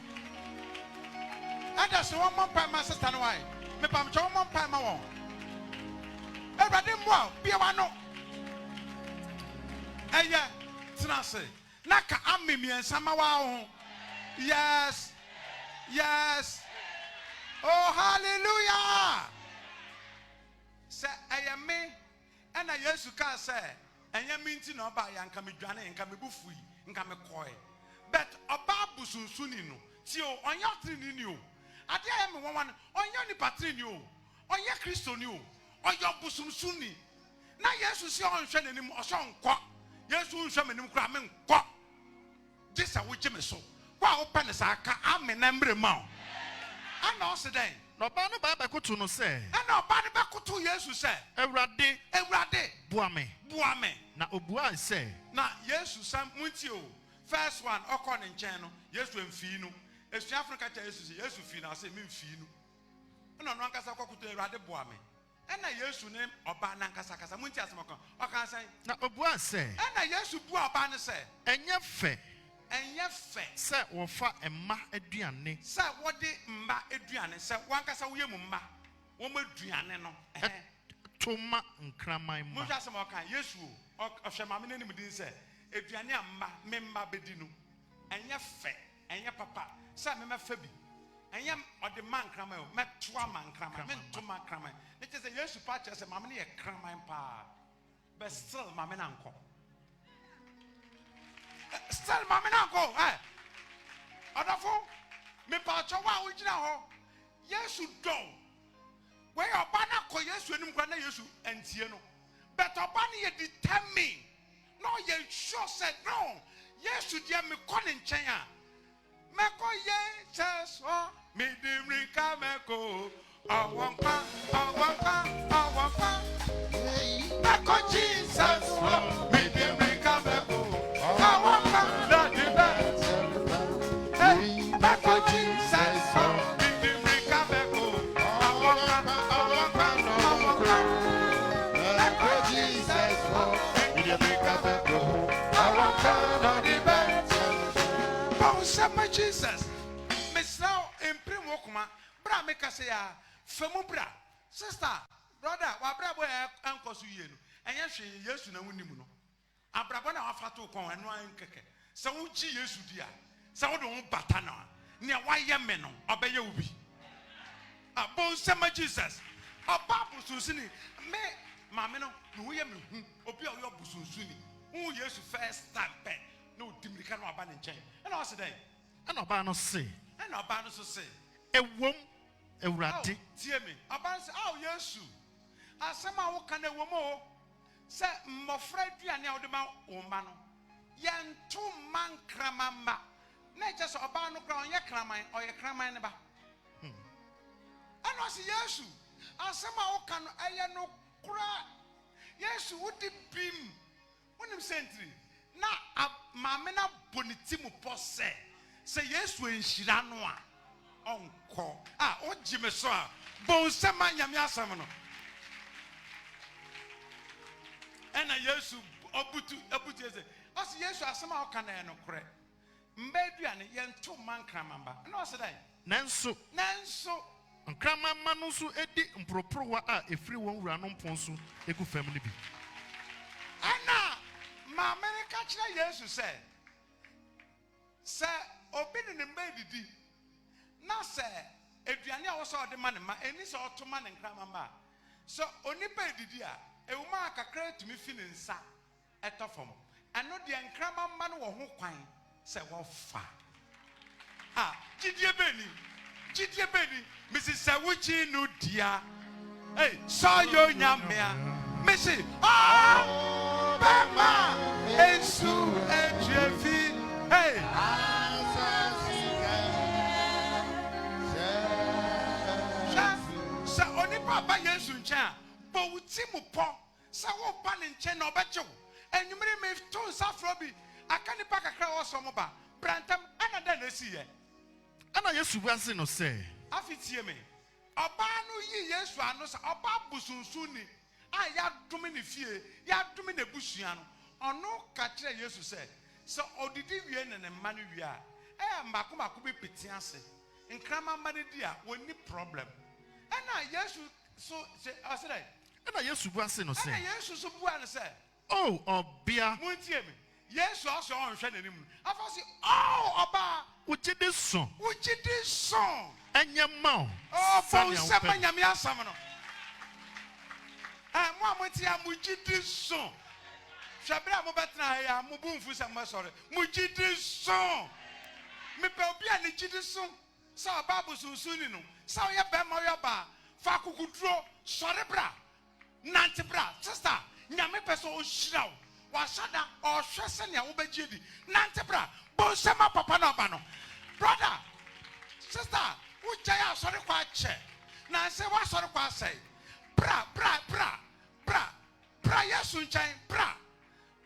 Ɛda sɛ wɔmmɔ mpae ma sista no wae. Mepamkyɛ wɔmmɔ mpae ma wɔn. Awurade mmoa wo. Bue w'ano. Ɛyɛ, tena ase na ka ame mmiɛnsa ma wo ho. Yes, yes. Oh, hallelujah! Sɛ ɛyɛ me ɛna Yesu kaa sɛ ɛnyɛ me nti na ɔbaeɛ a, nka medwanee, nka me bo fui, nka mekɔe. But ɔbaa bosonsonni no, tie o, ɔnyɛ ɔteneneeni o. Adeɛ a ɛyɛ me nwanwa no, ɔnyɛ onipa tenenee o, ɔnyɛ Kristoni o, ɔyɛ ɔbosomsomni. Na Yesu se ɔnhwɛ n'anim, ɔse ɔnkɔ. Yesu nhwɛ m'anim koraa, menkɔ. Gye sɛ wogye me so. Wo a wopɛ no saa, ka amen na ɛmmrɛ mu ma wo. Ɛnna ɔse dɛn? Na ɔbaa no bae bɛkotow no sɛ. Ɛnna ɔbaa no bɛkotow Yesu sɛ. Awurade. Awurade. Boa me. Boa me. Na obuae sɛ. Na Yesu san, montie o, first one, ɔkɔɔ ne nkyɛn no, Yesu amfii no. Asuafo no ka kyerɛɛ Yesu sɛ, Yesu fii no a, ɔse, Memfii no. Ɛnna ɔno ankasa kɔkotow, Awurade, boa me. Ɛnna Yesu ne ɔbaa no ankasa kasa. Montie asɛm a ɔka. Ɔkaa sɛn? Na obuaa sɛ. Ɛnna Yesu buaa ɔbaa no sɛ. Ɛnyɛ fɛ. Ɛnyɛ fɛ. Sɛ wɔfa mma aduane. Sɛ wɔde mma aduane. Sɛ w'ankasa wo yam mma wɔn aduane no. Ɛhɛn. To ma nkraman mma. Monhwɛ asɛm a ɔkae. Yesu o, ɔhwɛ maame no anim dinn sɛ, Aduane a mma, me mma bɛdi no, ɛnyɛ fɛ. Ɛnyɛ papa sɛ memɛfa bi. Ɛnyɛ ɔde ma nkraman o, mɛto ama nkraman, mento ma kraman. Ne kyerɛ sɛ Yesu pa kyerɛ sɛ maame no yɛ kraman paa. But still maame no ankɔ. Still maame no ankɔ. Ɛ ɔdɔfo, mepaakyɛ wo a wogyina hɔ, Yesu dɔ wo. Wei ɔba no akɔ Yesu anim koraa na Yesu antie no. But ɔba no yɛ determined. Na ɔyɛ sure sɛ no Yesu deɛ mekɔ ne nkyɛn a mɛkɔ Jesus hɔ mede mmirika mɛkɔ ɔwɔ nkwa ɔwɔ nkwa ɔwɔ nkwa mɛkɔ Jesus hɔ mede mmirika mɛkɔ ɔwɔ nkwa dade bɛ mɛkɔ Jesus hɔ mede mmirika mɛkɔ ɔwɔ nkwa ɔwɔ nkwa ɔwɔ nkwa mɛkɔ Jesus hɔ. Bɔnsɛm Jesus, mesrɛ wo mpirim wo koma bere a meka sɛ a fa mu bra. Sister, brother, w'abrabɔ a ɛnkɔ so yie no, ɛnyɛ hwee, Yesu na wonim no. Abrabɔ no a wafa to kɔn ɛno ara nkɛkɛ. Sɛ wogye Yesu di a, sɛ wode wo ho bata no a, nea wayɛ me no, ɔbɛyɛ wo bi. Ah, bonsɛma Jesus, ɔba abosonsoni. Me maame no, ne ho yɛ me hu. Obi a ɔyɛ ɔbosonsoni, wohu Yesu first time pɛ, na odi mmirika na waba ne nkyɛn. Ɛna ɔse dɛn? Ɛna ɔbaa no se. Ɛna ɔbaa no nso se. Ɛwom, Awurade. Ao, tie me. Ɔbaa no se, Ao, Yesu, asɛm a woka no, ɛwom o, sɛ mmɔfra aduane a wode ma wo mma no, yɛnto mma nkraman mma. Na ɛkyɛ sɛ ɔbaa no koraa ɔnyɛ kraman, ɔyɛ kraman no ba. Ɛna ɔse, Yesu, asɛm a woka no, ɛyɛ nokorɛ. Yesu, wodi bem. Wonim sɛ ntiri? Na maame no abɔ ne ti mu pɔ sɛ, sɛ Yesu anhyira no a, ɔnkɔ. A, wogye me so a, bɔ nsam ma Nyame asɛm no. Ɛna Yesu ɔbutu, ɔbutu sɛ, ɔse Yesu asɛm a ɔka no yɛ nokorɛ. Mma aduane, yɛnto mma nkraman mma. Ɛna ɔse dɛn? Nanso. Nanso. Nkraman mma no nso di mporoporowa a ɛfiri wɔn wuranom pon so gu fam no bi. Ɛnna maame no ka kyerɛɛ Yesu sɛ, Sɛ obi ne ne mma redidi, na sɛ aduane a ɛwɔ sɛ ɔde ma ne mma, ɛnni sɛ ɔto ma ne nkraman mma a, sɛ onipa redidi a, ɛwom ara kakra tumi fi ne nsa tɔ fam. Ɛno deɛ nkraman mma no wɔ ho kwan sɛ wɔfa. A, gyidie bɛn ni? Gyidie bɛn ni? Mese sɛ wogye no di a, ei, sɛ ɔyɛ Onyame a, mese ɔbɛma nsu atue fi, ei. Hwɛ, sɛ onipa ba Yesu nkyɛn a, bɔ wo ti mu pɔ Sɛ woreba ne nkyɛn na ɔbɛgye wo. Anwummere yi, meto nsa frɛ obi. Aka nnipa kakra a wɔsɔ wɔn ba. Bra ntɛm. Ɛnna dɛn na esiiɛ? Ɛnna Yesu bua see no sɛ. Afei tie me. Ɔbaa no yii Yesu ano sɛ ɔbaa bosonsonni a yɛadome ne fie, yɛadome n'abusua no. Ɔno ka kyerɛɛ Yesu sɛ, sɛ ɔdidi wie ne ne mma no wie a, ɛyɛ a mmaako mmaako bi pete ase. Nkraman mma no di a, wɔnni problem. Ɛnna Yesu so se, ɔse dɛn? Ɛnna Yesu bua see no sɛ. Ɛnna Yesu nso buaa no sɛ. O ɔbea. Montie me. Yesu a ɔse ɔnhwɛ n'anim no, afei ɔse, O ɔbaa. Wo gyidi so. Wo gyidi so. Ɛnyɛ mma wo O bɔ sɛnea nsam wopɛ ma no. Nyame asɛm no. Ɛ, mo a mote ha, mo gyidi so. Hwɛ bere a mobɛtena ha yi a, mo bo mfu sɛ mobɛsɔre. Mo gyidi so. Mepɛ obi a ne gyidi so sɛ ɔbaa bosonsonni no, sɛ woyɛ barima woyɛ ɔbaa, fa akokoduro sɔre bra. Nante bra sister Nyame pɛ sɛ ɔhyira wo Wahyɛ da ɔhwɛ sɛnea wobɛgye adi Nante bra bɔ nsam ma papa na ɔba no Brother sister wogyae asɔre kɔ akyɛ Nansɛ w'asɔre kɔ asɛe Bra bra bra bra bra Yesu nkyɛn bra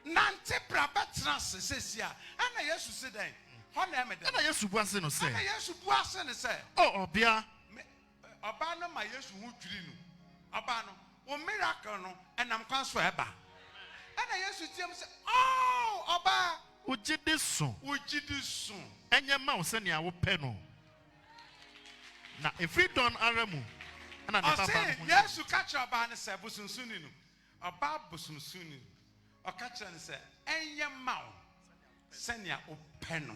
Nante bra bɛtena ase seesei a Ɛna Yesu se dɛn? Hɔ na ɛme dɛ Ɛna Yesu bua se no sɛ. Ɛna Yesu bua se no sɛ. O ɔbea. Me Ɔbaa no ma Yesu ho dwirii no. Ɔbaa no, Wo miracle no, ɛnam kwan so a ɛba. Ɛnna Yesu teɛm sɛ, Oo, ɔbaa! Wo gyidi so. Wo gyidi so. Ɛnyɛ mma wo sɛnea wopɛ no. Na ɛfiri dɔn ara mu na ne babaa no Ɔse, ho yɛɛ Yesu no ka den. kyerɛɛ ɔbaa no sɛ, bosonsonni no, ɔbaa bosonsonni no, ɔka kyerɛɛ no sɛ, Ɛnyɛ mma wo sɛnea wopɛ no.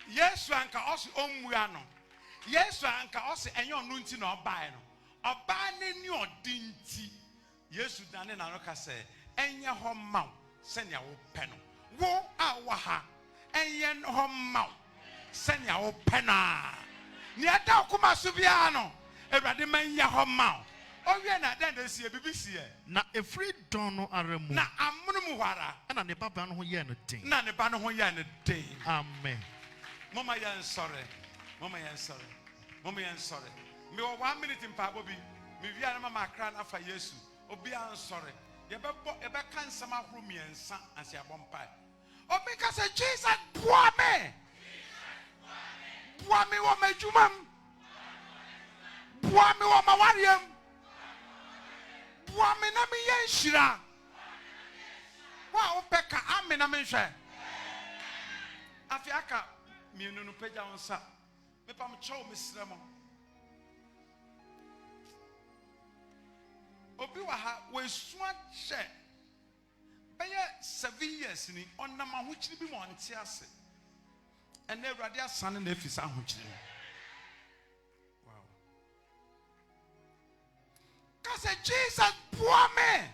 Yesu anka ɔse ɔmmua no. Yesu anka ɔse ɛnyɛ ɔno nti na ɔbaeɛ no. Ɔbaa n'ani ɔde nti, Yesu dane n'ano ka sɛ, ɛnyɛ hɔ mma wo sɛnea wopɛ no. Wo a wowɔ ha, ɛnyɛ hɔ mma wo sɛnea wopɛ no ara. Nea ɛda wo koma so biara no, Awurade ma ɛnyɛ hɔ mma wo. Ɔwiee no a, dɛn na esiiɛ? Biribi siiɛ. Na ɛfiri dɔn no ara mu. Na amono mu hɔ ara. Ɛna ne babaa no ho yɛɛ no den. Na ne ba no ho yɛɛ no den. Amen. Momma yɛnsɔre. Momma yɛnsɔre. Momma yɛnsɔre. Mewɔ one minute mpaebɔ bi. Mewie a na mama akra no afa Yesu. Obiara nsɔre. Yɛbɛbɔ, yɛbɛka nsɛm ahorow mmiɛnsa ansa yɛabɔ mpae. Obi nka sɛ, Jesus boa me. Boa me wɔ m'adwuma mu. Boa me wɔ m'awareɛ mu. Boa me na menyɛ nhyira. Wo a wopɛ ka ame na menhwɛ. Afei aka mmienu no pagya wo nsa. Mepam kyɛw mesrɛ mo. Obi wɔ ha wɔasu akyɛ bɛyɛ 7 years ni, ɔnam ahokyere bi ma ɔnte ase. Ɛnɛ Awurade asane na afi saa ahokyere no. Wow. Ka sɛ, Jesus boa me.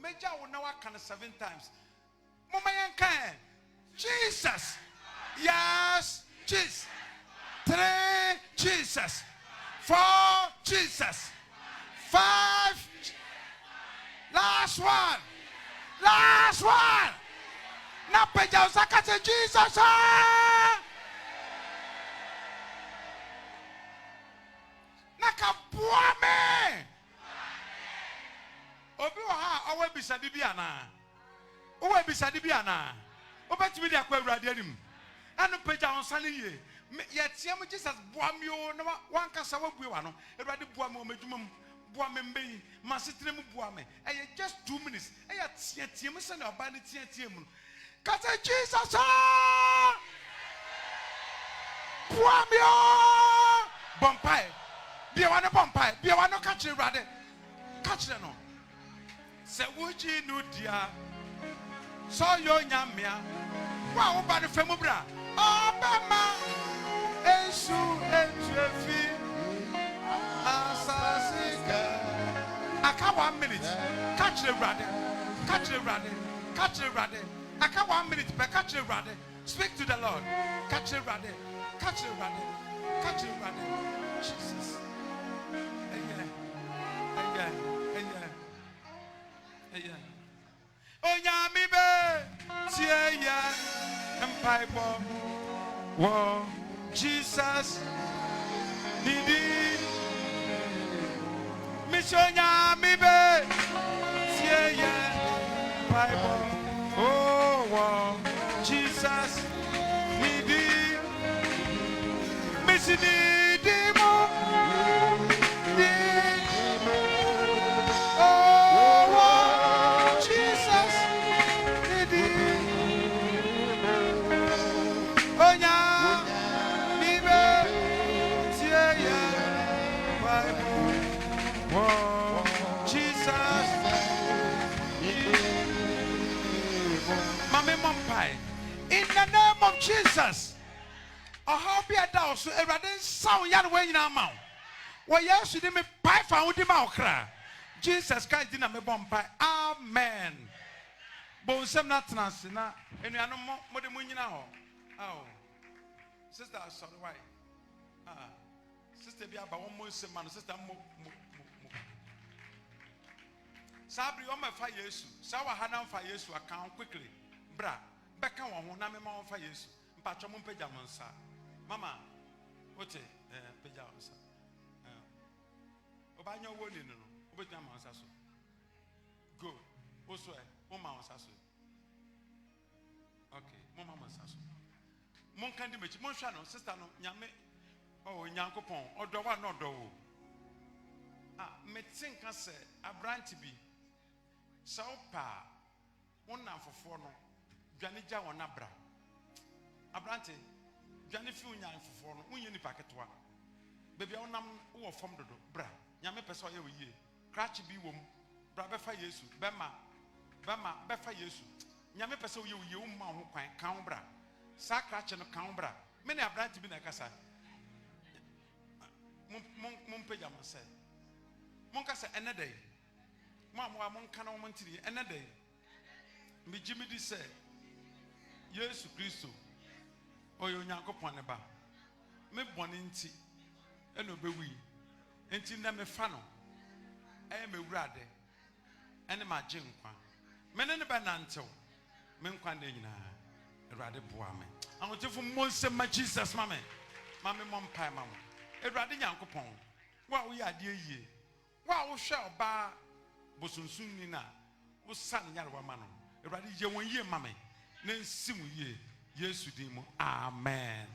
Mɛgya wo na waka no seven times. Momma yɛnka ɛ. Jesus. Yes, Jesus. Three, Jesus. Four, Jesus. Five. Last one. Last one. Na pagya wo nsa ka sɛ, Jesus. Ah! Na ka boa me. Obi wɔ ha a ɔwɔ abisade bi anaa? Wowɔ abisade bi anaa? Wobɛtumi de akɔ Awurade anim. Ɛno pagya wo nsa no yie. Yɛteɛ mu, Jesus boa me o, na wankasa wabue w'ano. Awurade boa me wɔ m'adwuma mu. Boa me mbɛ yi. M'asetena mu boa me. Ɛyɛ just 2 minutes. Ɛyɛ teatea mu sɛnea ɔbaa no teatea mu no. Ka sɛ, Jesus ah! Boa me o! Bɔ mpae. Bue w'ano bɔ mpae. Bue w'ano ka kyerɛ Awurade. Ka kyerɛ no. Sɛ wogye no di a, sɛ ɔyɛ Onyame a, wo a woba no fa mu bra. Ɔbɛma nsu etu afi asase kɛ. Aka one minute. Ka kyerɛ Awurade. Ka kyerɛ Awurade. Ka kyerɛ Awurade. Aka one minute pɛ. Ka kyerɛ Awurade. Speak to the Lord. Ka kyerɛ Awurade. Ka kyerɛ Awurade. Ka kyerɛ Awurade. Jesus. Ɛyɛ. Ɛyɛ. Ɛyɛ. Ɛyɛ. Onyame bɛ tie yɛ mpaebɔ wɔ Jesus didi. Mesi Onyame bɛ tie yɛ mpaebɔ oh wɔ Jesus didi. Mesi didi mu di. Oh wɔ Jesus didi. Onyame bɛ tie yɛ. mpae. In the name of Jesus. Ɔhaw bi a ɛda wo so, Awurade nsa wo nyarewa nyinaa ma wo. Wɔ Yesu din mepae fa wo di ma wo kra. Jesus Christ din na mebɔ mpae. Amen. Bɔ nsam na tena ase na anuanom mo mode mo nyina hɔ. Oh. Sister sɔre wae. Ah. Sister bi aba wɔn mo nsam ma no sister mo mo mo mo. Saa bere wɔn ɛfa Yesu. Saa wɔ ha na mfa Yesu aka ho quickly. Bra bɛka wɔn ho na mema wɔn fa Yesu. Mpatwɔ mo mpagya mo nsa. Mama wote eh pagya wo nsa. Eh. Ɔba nyɛ ɔwɔ ni no no wobɛtumi ama wo nsa so. Good. Wo so ɛ woma wo nsa so. Okay, moma mo nsa so. Monka di m'akyi. Monhwɛ no, sister no, Nyame, oh, Nyankopɔn, ɔdɔ wa na ɔdɔ wo. Ah, mete nka sɛ aberante bi, sɛ wopɛ a, wo nnamfofoɔ no, dwane gya wɔn abra. Aberante, dwane fi wo nyanfofoɔ no, wonyɛ nipa ketewa. Baabi a wonam wowɔ fam dodo, bra. Nyame pɛ sɛ ɔyɛ wo yie. Krakye bi wɔ mu, bra bɛfa Yesu. Bɛma, bɛma, bɛfa Yesu. Nyame pɛ sɛ woyɛ wo yie, womma wo ho kwan, ka ho bra. Saa krakye no, ka ho bra. Me ne aberante bi na ɛkasa. Mompagya mo nsa. Monka sɛ, ɛnɛ da yi. Mo a mowɔ ha, monka na wɔn nte ne yie. Ɛnɛ da yi, megye medi sɛ Yesu Kristo, ɔyɛ Onyankopɔn ne ba. Me bɔne nti ɛna ɔbɛwui. Enti nnɛ mefa no ɛyɛ m'awurade ɛne m'agyenkwa. Me ne no bɛnantew me nkwa nna nyinaa. Awurade boa me. Ahotefo mmɔ nsam ma Jesus ma me. Ma me mmɔ mpae ma mo. Awurade Nyankopɔn, wo a woyɛ adeɛ yie, Wo a wohwɛ ɔbaa bosonsonni no a wosa ne nyarewa ma no, Awurade yɛ wɔn yie ma me na nsi mo yie, Yesu din mu, amen.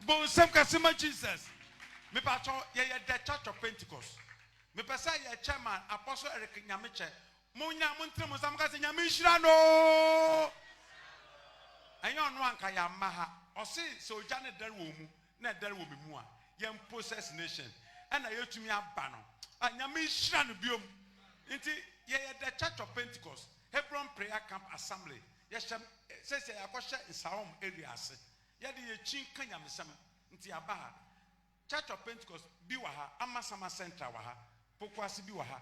Bɔ nsam kɛse ma Jesus. Mepakyɛw, yɛyɛ The Church of Pentecost. Mepɛ sɛ yɛ chairman, Apostle Eric Nyamekyɛ. Mo nya, montene mo nsa monka sɛ, Nyame nhyira no. Ɛnyɛ ɔno anka yɛamma ha. Ɔse sɛ ogya no dɛre wɔ mu na ɛdɛre wɔ me mu a, yɛn possess nation ɛna yɛtumi aba no. Ah, Nyame nhyira no biom. Nti yɛyɛ The Church of Pentecost, Hebron Prayer Camp Assembly. Yɛhyɛ sɛsɛ yɛakɔhyɛ Nsawam area ase. Yɛde yɛkyin ka nyamesɛm nti yɛaba ha. Church of Pentecost bi wɔ ha, Amasaman Central wɔ ha, Pokuase bi wɔ ha.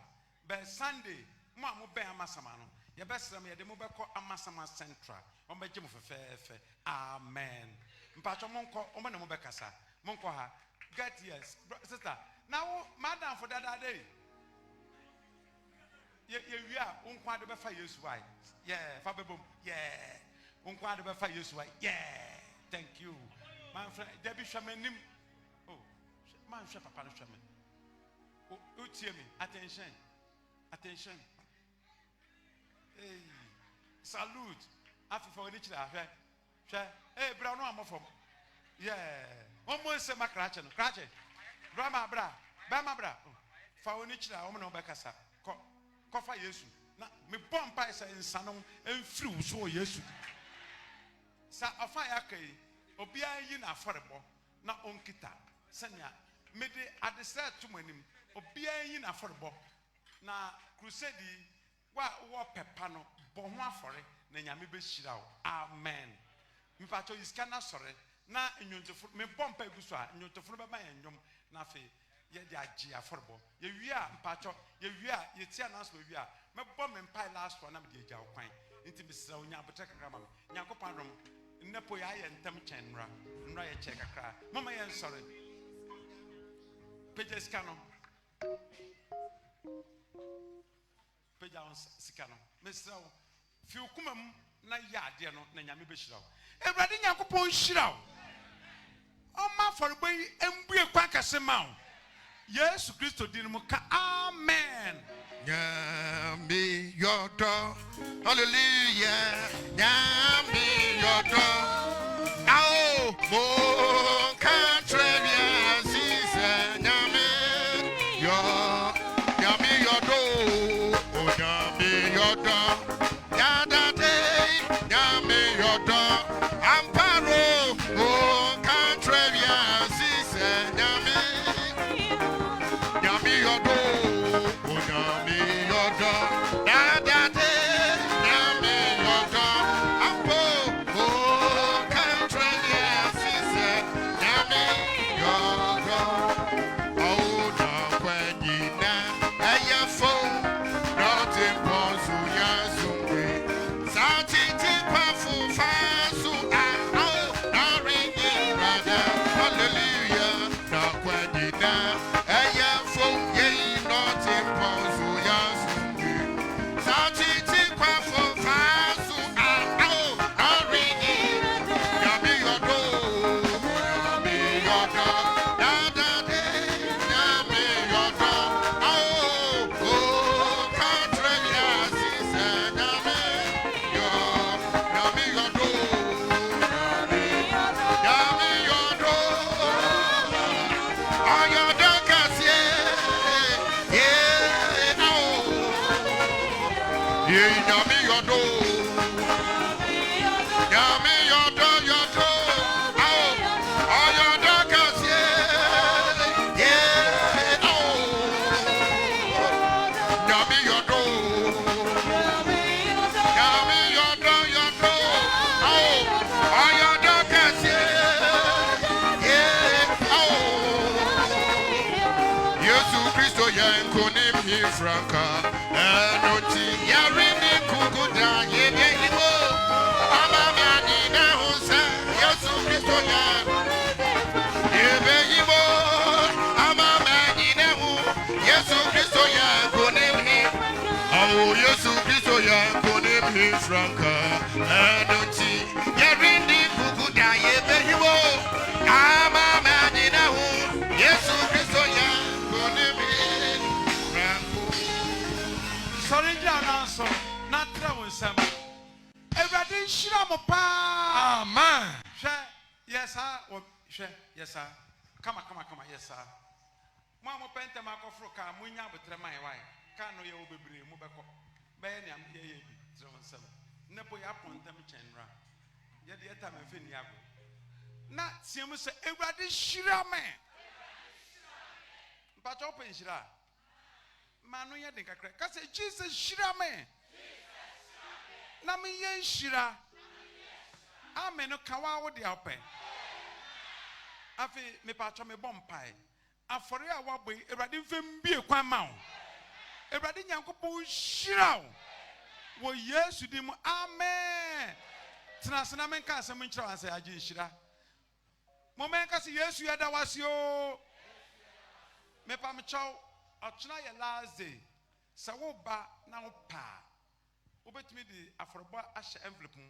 Bɛ Sunday, mo a mobɛn Amasaman no, yɛbɛsrɛ mo, yɛde mo bɛkɔ Amasaman Central. Wɔbɛgye mo fɛfɛɛfɛ. Amen. Mpakyɛ monkɔ, wɔn ne mo bɛkasa. Monkɔ ha. Get yes. Sister, na wo, m'adamfo dadaada yi, yɛ yɛwie a, wo nko ade bɛfa Yesu wae. Yeah, fa bɛbom. Yeah. Wo nko ade bɛfa Yesu wae. Yeah. Thank you. Manfrɛ, dabi hwɛ m'anim. Oh, manhwɛ papa no hwɛ me. Wotie me. Attention. Attention. Hey. Salute. Afefa w'ani kyerɛ ahwɛ. Hwɛ. Hey, bra no ammɔ fam. Yeah. Wɔmmɔ nsɛm akrakye no. Krakye. Bra ma bra. Bɛma bra. Fa w'ani kyerɛ a wɔn na wɔbɛkasa. Kɔ. Kɔfa Yesu. Na mebɔ mpae sɛ nsa no mfiri wo so wɔ Yesu. Sa ɔfa a yɛaka yi, obiara nyi n'afɔrebɔ na ɔnkita sɛnea mede adesrɛ to mo anim. Obiara nyi n'afɔrebɔ. Na crusade yi, wo a wowɔ pɛ pa no, bɔ ho afɔre na Nyame bɛhyira wo. Amen. Mepakyɛw yi sika na sɔre na nnwontofo, mebɔ mpae gu so a, nnwontofo no bɛma yɛn nnwom na afei yɛde agye yɛn afɔrebɔ. Yɛwie a, mpakyɛw, yɛwie a, yɛtie announcement wie a, mɛbɔ me mpae last one na mede agya wo kwan. Nti mesrɛ wo, nya abotrɛ kakra ma me. Nyankopɔn adom, nnɛ po yɛayɛ ntɛm kyɛn nnora. Nnora yɛkyɛɛ kakra. Momma yɛnsɔre. Pagya sika no. Pagya wo sika no. Mesrɛ wo, fi wo koma mu na yɛ adeɛ no na Nyame bɛhyira wo. Awurade Nyankopɔn nhyira wo. Ɔmma afɔrebɔ yi mbue kwan kɛse ma wo. Yesu Kristo din mu ka amen. Nyame yɔdɔ, hallelujah. Nyame yɔdɔ, ao mo nka kyerɛ wiase sɛ Nyame yɔ, Nyame yɔdɔ, o Nyame yɔdɔ, yadade, Nyame yɔdɔ, amparo, mo nka kyerɛ wiase sɛ Nyame. Nyame yɔdɔ, o Nyame yɔdɔ, dadade, Nyame yɔdɔ, ampo, o yɔdɔ, dadade, Nyame yɔdɔ. Ao, o, katre wiase sɛ Nyame yɔ, Nyame yɔdɔ, Nyame yɔdɔ. Ɔyɔdɔ kɛseɛ, yeah, ao. Ye Nyame yɔdɔ, Nyame yɔdɔ yɔdɔ, ao. Ɔyɔdɔ kɛseɛ, yeah, ao. Nyame yɔdɔ, Nyame yɔdɔ yɔdɔ, ao. Ɔyɔdɔ kɛseɛ, yeah, ao. Yesu Kristo yɛ nkonim franka ɛno nti yɛrenni nkogu da yɛbɛyi wo ama ma nyina ho sɛ Yesu Kristo yɛ yɛbɛyi wo ama ma nyina ho Yesu Kristo yɛ nkonim Awo Yesu Kristo yɛ nkonim franka ɛno nti yɛrenni nkogu da yɛbɛyi wo ama ma nyina ho Yesu Kristo yɛ nkonim franka. Sɔre gyina nan so na trɛ wo nsam. Awurade nhyira mo paa. Amen. Hwɛ, yɛ saa wɔ, hwɛ, yɛ saa. Kama, kama, kama, yɛ saa. Mo a mopɛ ntɛm akɔforo kaa, monnya aboterɛ ma yɛn, wae? Kaa no yɛwɔ bebree, mobɛkɔ. Bɛyɛ nea yɛyɛ bi, trɛ wo nsam. Nnɛ po yɛapɔn ntɛm kyɛn nnora. Yɛde yɛ tam mfa nni agorɔ. Na teɛ mu sɛ, Awurade hyira me! Mpakyɛ wopɛ nhyira a? Ma ano nyɛ den kakra. Ka sɛ, Jesus hyira me! Na menyɛ nhyira. Amen no ka waa wo deɛ wopɛ. Afei mepatwɔ mebɔ mpae. Afɔre a woabɔ yi, Awurade mfa mbue kwan ma wo. Awurade Nyankopɔn nhyira wo. Wɔ Yesu din mu, amen. Tena ase na menka asɛm nkyerɛ wo ansa yɛagye nhyira. Momma yɛnka sɛ, Yesu yɛda wo ase oo. Mepamkyɛw, ɔkyena yɛ last day. Sɛ woba na wopɛ a, wobɛtumi de afɔrebɔ ahyɛ envelope mu,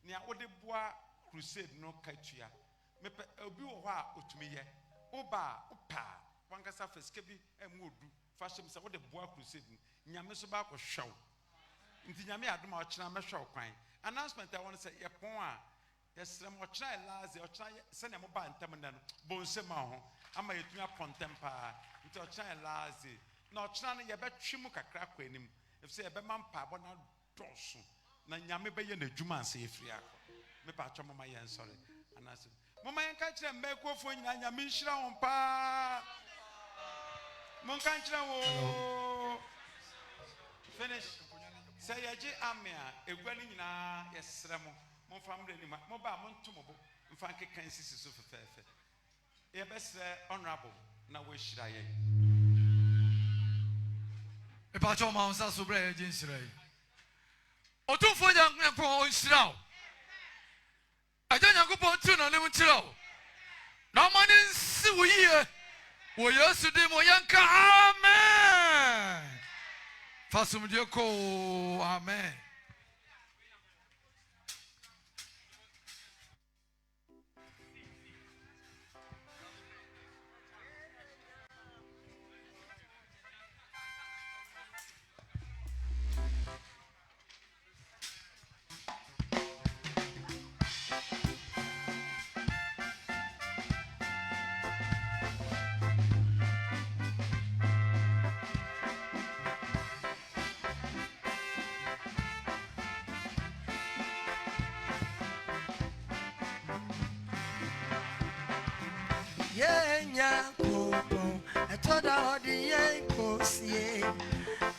nea wode boa crusade no ka tua. Mepɛ obi wɔ hɔ a otumi yɛ. Woba a, wopɛ a, wankasa fa sika bi a emu odu fa hyɛ mu sɛ wode boa crusade no. Nyame nso ba akɔhwɛ wo. Nti Nyame yɛ adom a ɔkyena mɛhwɛ wo kwan. Announcement a ɛwɔ no sɛ yɛpɔn a, yɛsrɛ mo ɔkyena yɛ last day, ɔkyena yɛ sɛnea mobaa ntɛm nnɛ no, bɔ nsam ma wo ho ama yɛatumi apɔn ntɛm paa. Nti ɔkyena yɛ last day. Na ɔkyena no yɛbɛtwe mu kakra akɔ anim efisɛ yɛbɛma mpaebɔ no adɔɔso na Nyame bɛyɛ n'adwuma ansa yɛafiri akɔ. Mepaatwɔ momma yɛnsɔre anaasɛ momma yɛnka nkyerɛ mmɛɛkuofoɔ nyinaa Nyame nhyira wɔn paa. Monka nkyerɛ wɔn oo. Finish. Sɛ yɛgye ame a, egua no nyinaa yɛsrɛ mo momfa mmrɛ anim ha. Moba a monto mo bo mfa nkeka nsisi so fɛfɛɛfɛ. Yɛbɛsrɛ Honourable na wahyira yɛn. Mepakyɛw ma wo nsa so berɛ a yɛregye nhyira yi. Otumfoɔ Nyankopɔn ɔnhyira wo. Agya Nyankopɔn ntew n'anim nkyerɛ wo na ɔma no nsi wo yie wɔ Yesu din mu. Yɛnka amen. Fa asomdwoe kɔ oo, amen. Yɛn Nyankopɔn, ɛtɔ da ɔde yɛn kosie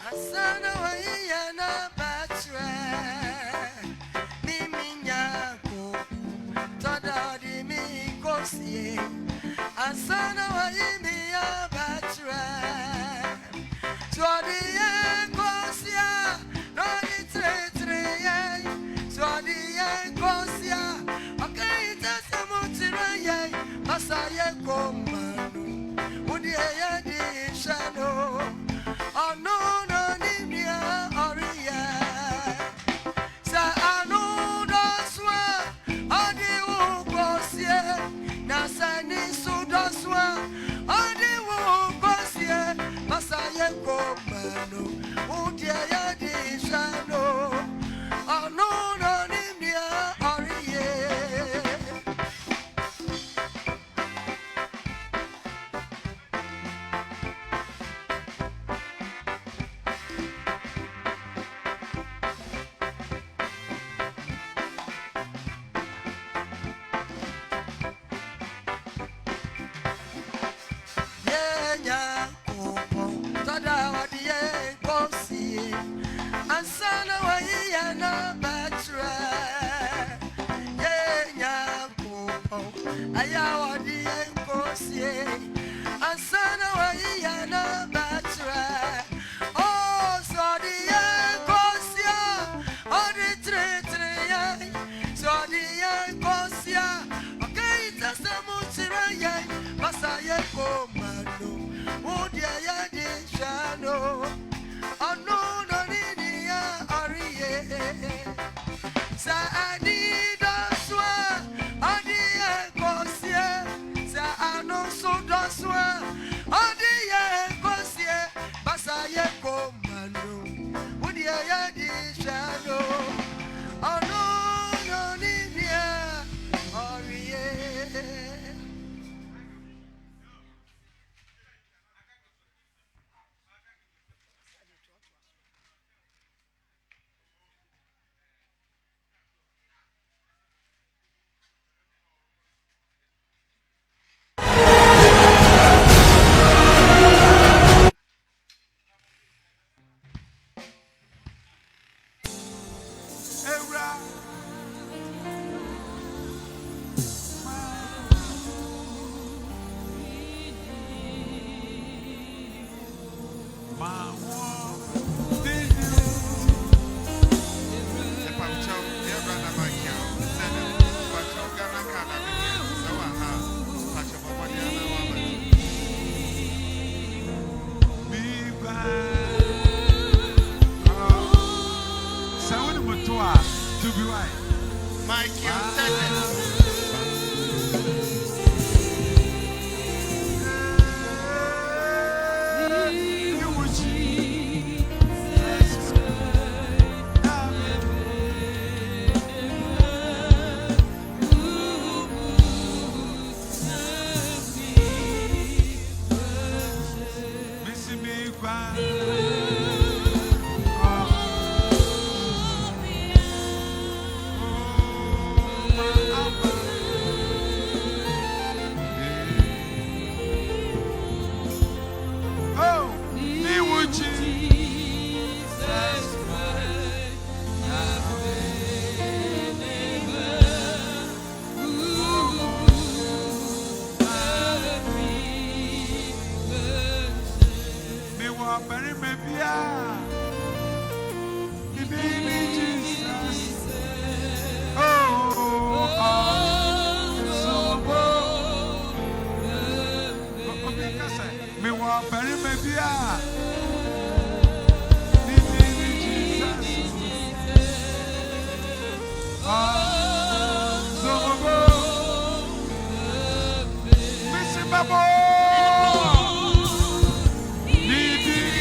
ansa na wayi yɛn abakyerɛ. Me me Nyankopɔn, ɛtɔ da ɔde me kosie ansa na wayi me abakyerɛ. So ɔde yɛn kosie a, na ɔde kyerɛkyerɛ yɛn. So ɔde yɛn kosie a, ɔka yi tasɛm kyerɛ yɛn. Masa yɛ kɔma no, wo deɛ yɛde hyɛ no. Ɔno na onim nea ɔreyɛ. Sɛ ano dɔɔso a, ɔde wo kɔsie. Na sɛ ne so kosie ansa na wayi yɛn abɛkyerɛ. Oh, sɛ ɔde yɛn kosie a, ɔde tenetene yɛn. Sɛ ɔde yɛn kosie a, ɔka ahintasɛm kyerɛ yɛn. Basa yɛn koma no, wo deɛ yɛde hwɛ no. Ɔno na ɔne nea ɔreyɛ. Sɛ ani dɔ so a, ɔde yɛn kɔsie. Sɛ ano nso dɔ so a, ɔde yɛn kɔsie. Basa yɛn koma no, wo deɛ yɛde hwɛ no. Ɔno na ɔne nea ɔreyɛ. Ewura. Ma wo di. Mepakyɛw, dear brother Michael, sɛ pakyɛw Ghana card adeɛ sɛ wɔ ha a, pakyɛw bɔ mmɔden ana waba. Mi gba. Sɛ wo ne mo to a, to bi wae. Michael Sennett. Jesus Christ. Missy me kwa. Oh, oh, my Abba. Oh, me wo Jesus Christ. Me wɔ barima bia. Ne din ne Jesus. Oh, ɔsombo. Obi ka sɛ, me wɔ barima bia. Ne din ne Jesus. Ɔsombo. Misi babo. Ne din.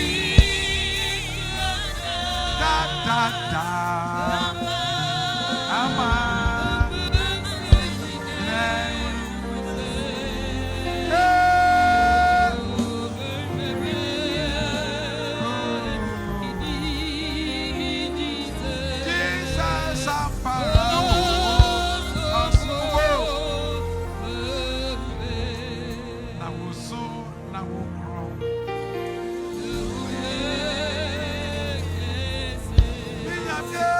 Da da da. Ama. Ne. Eh. Oh. Jesus ampara. Ɔsombo. Na wo so na wo korɔ. Mi nyame.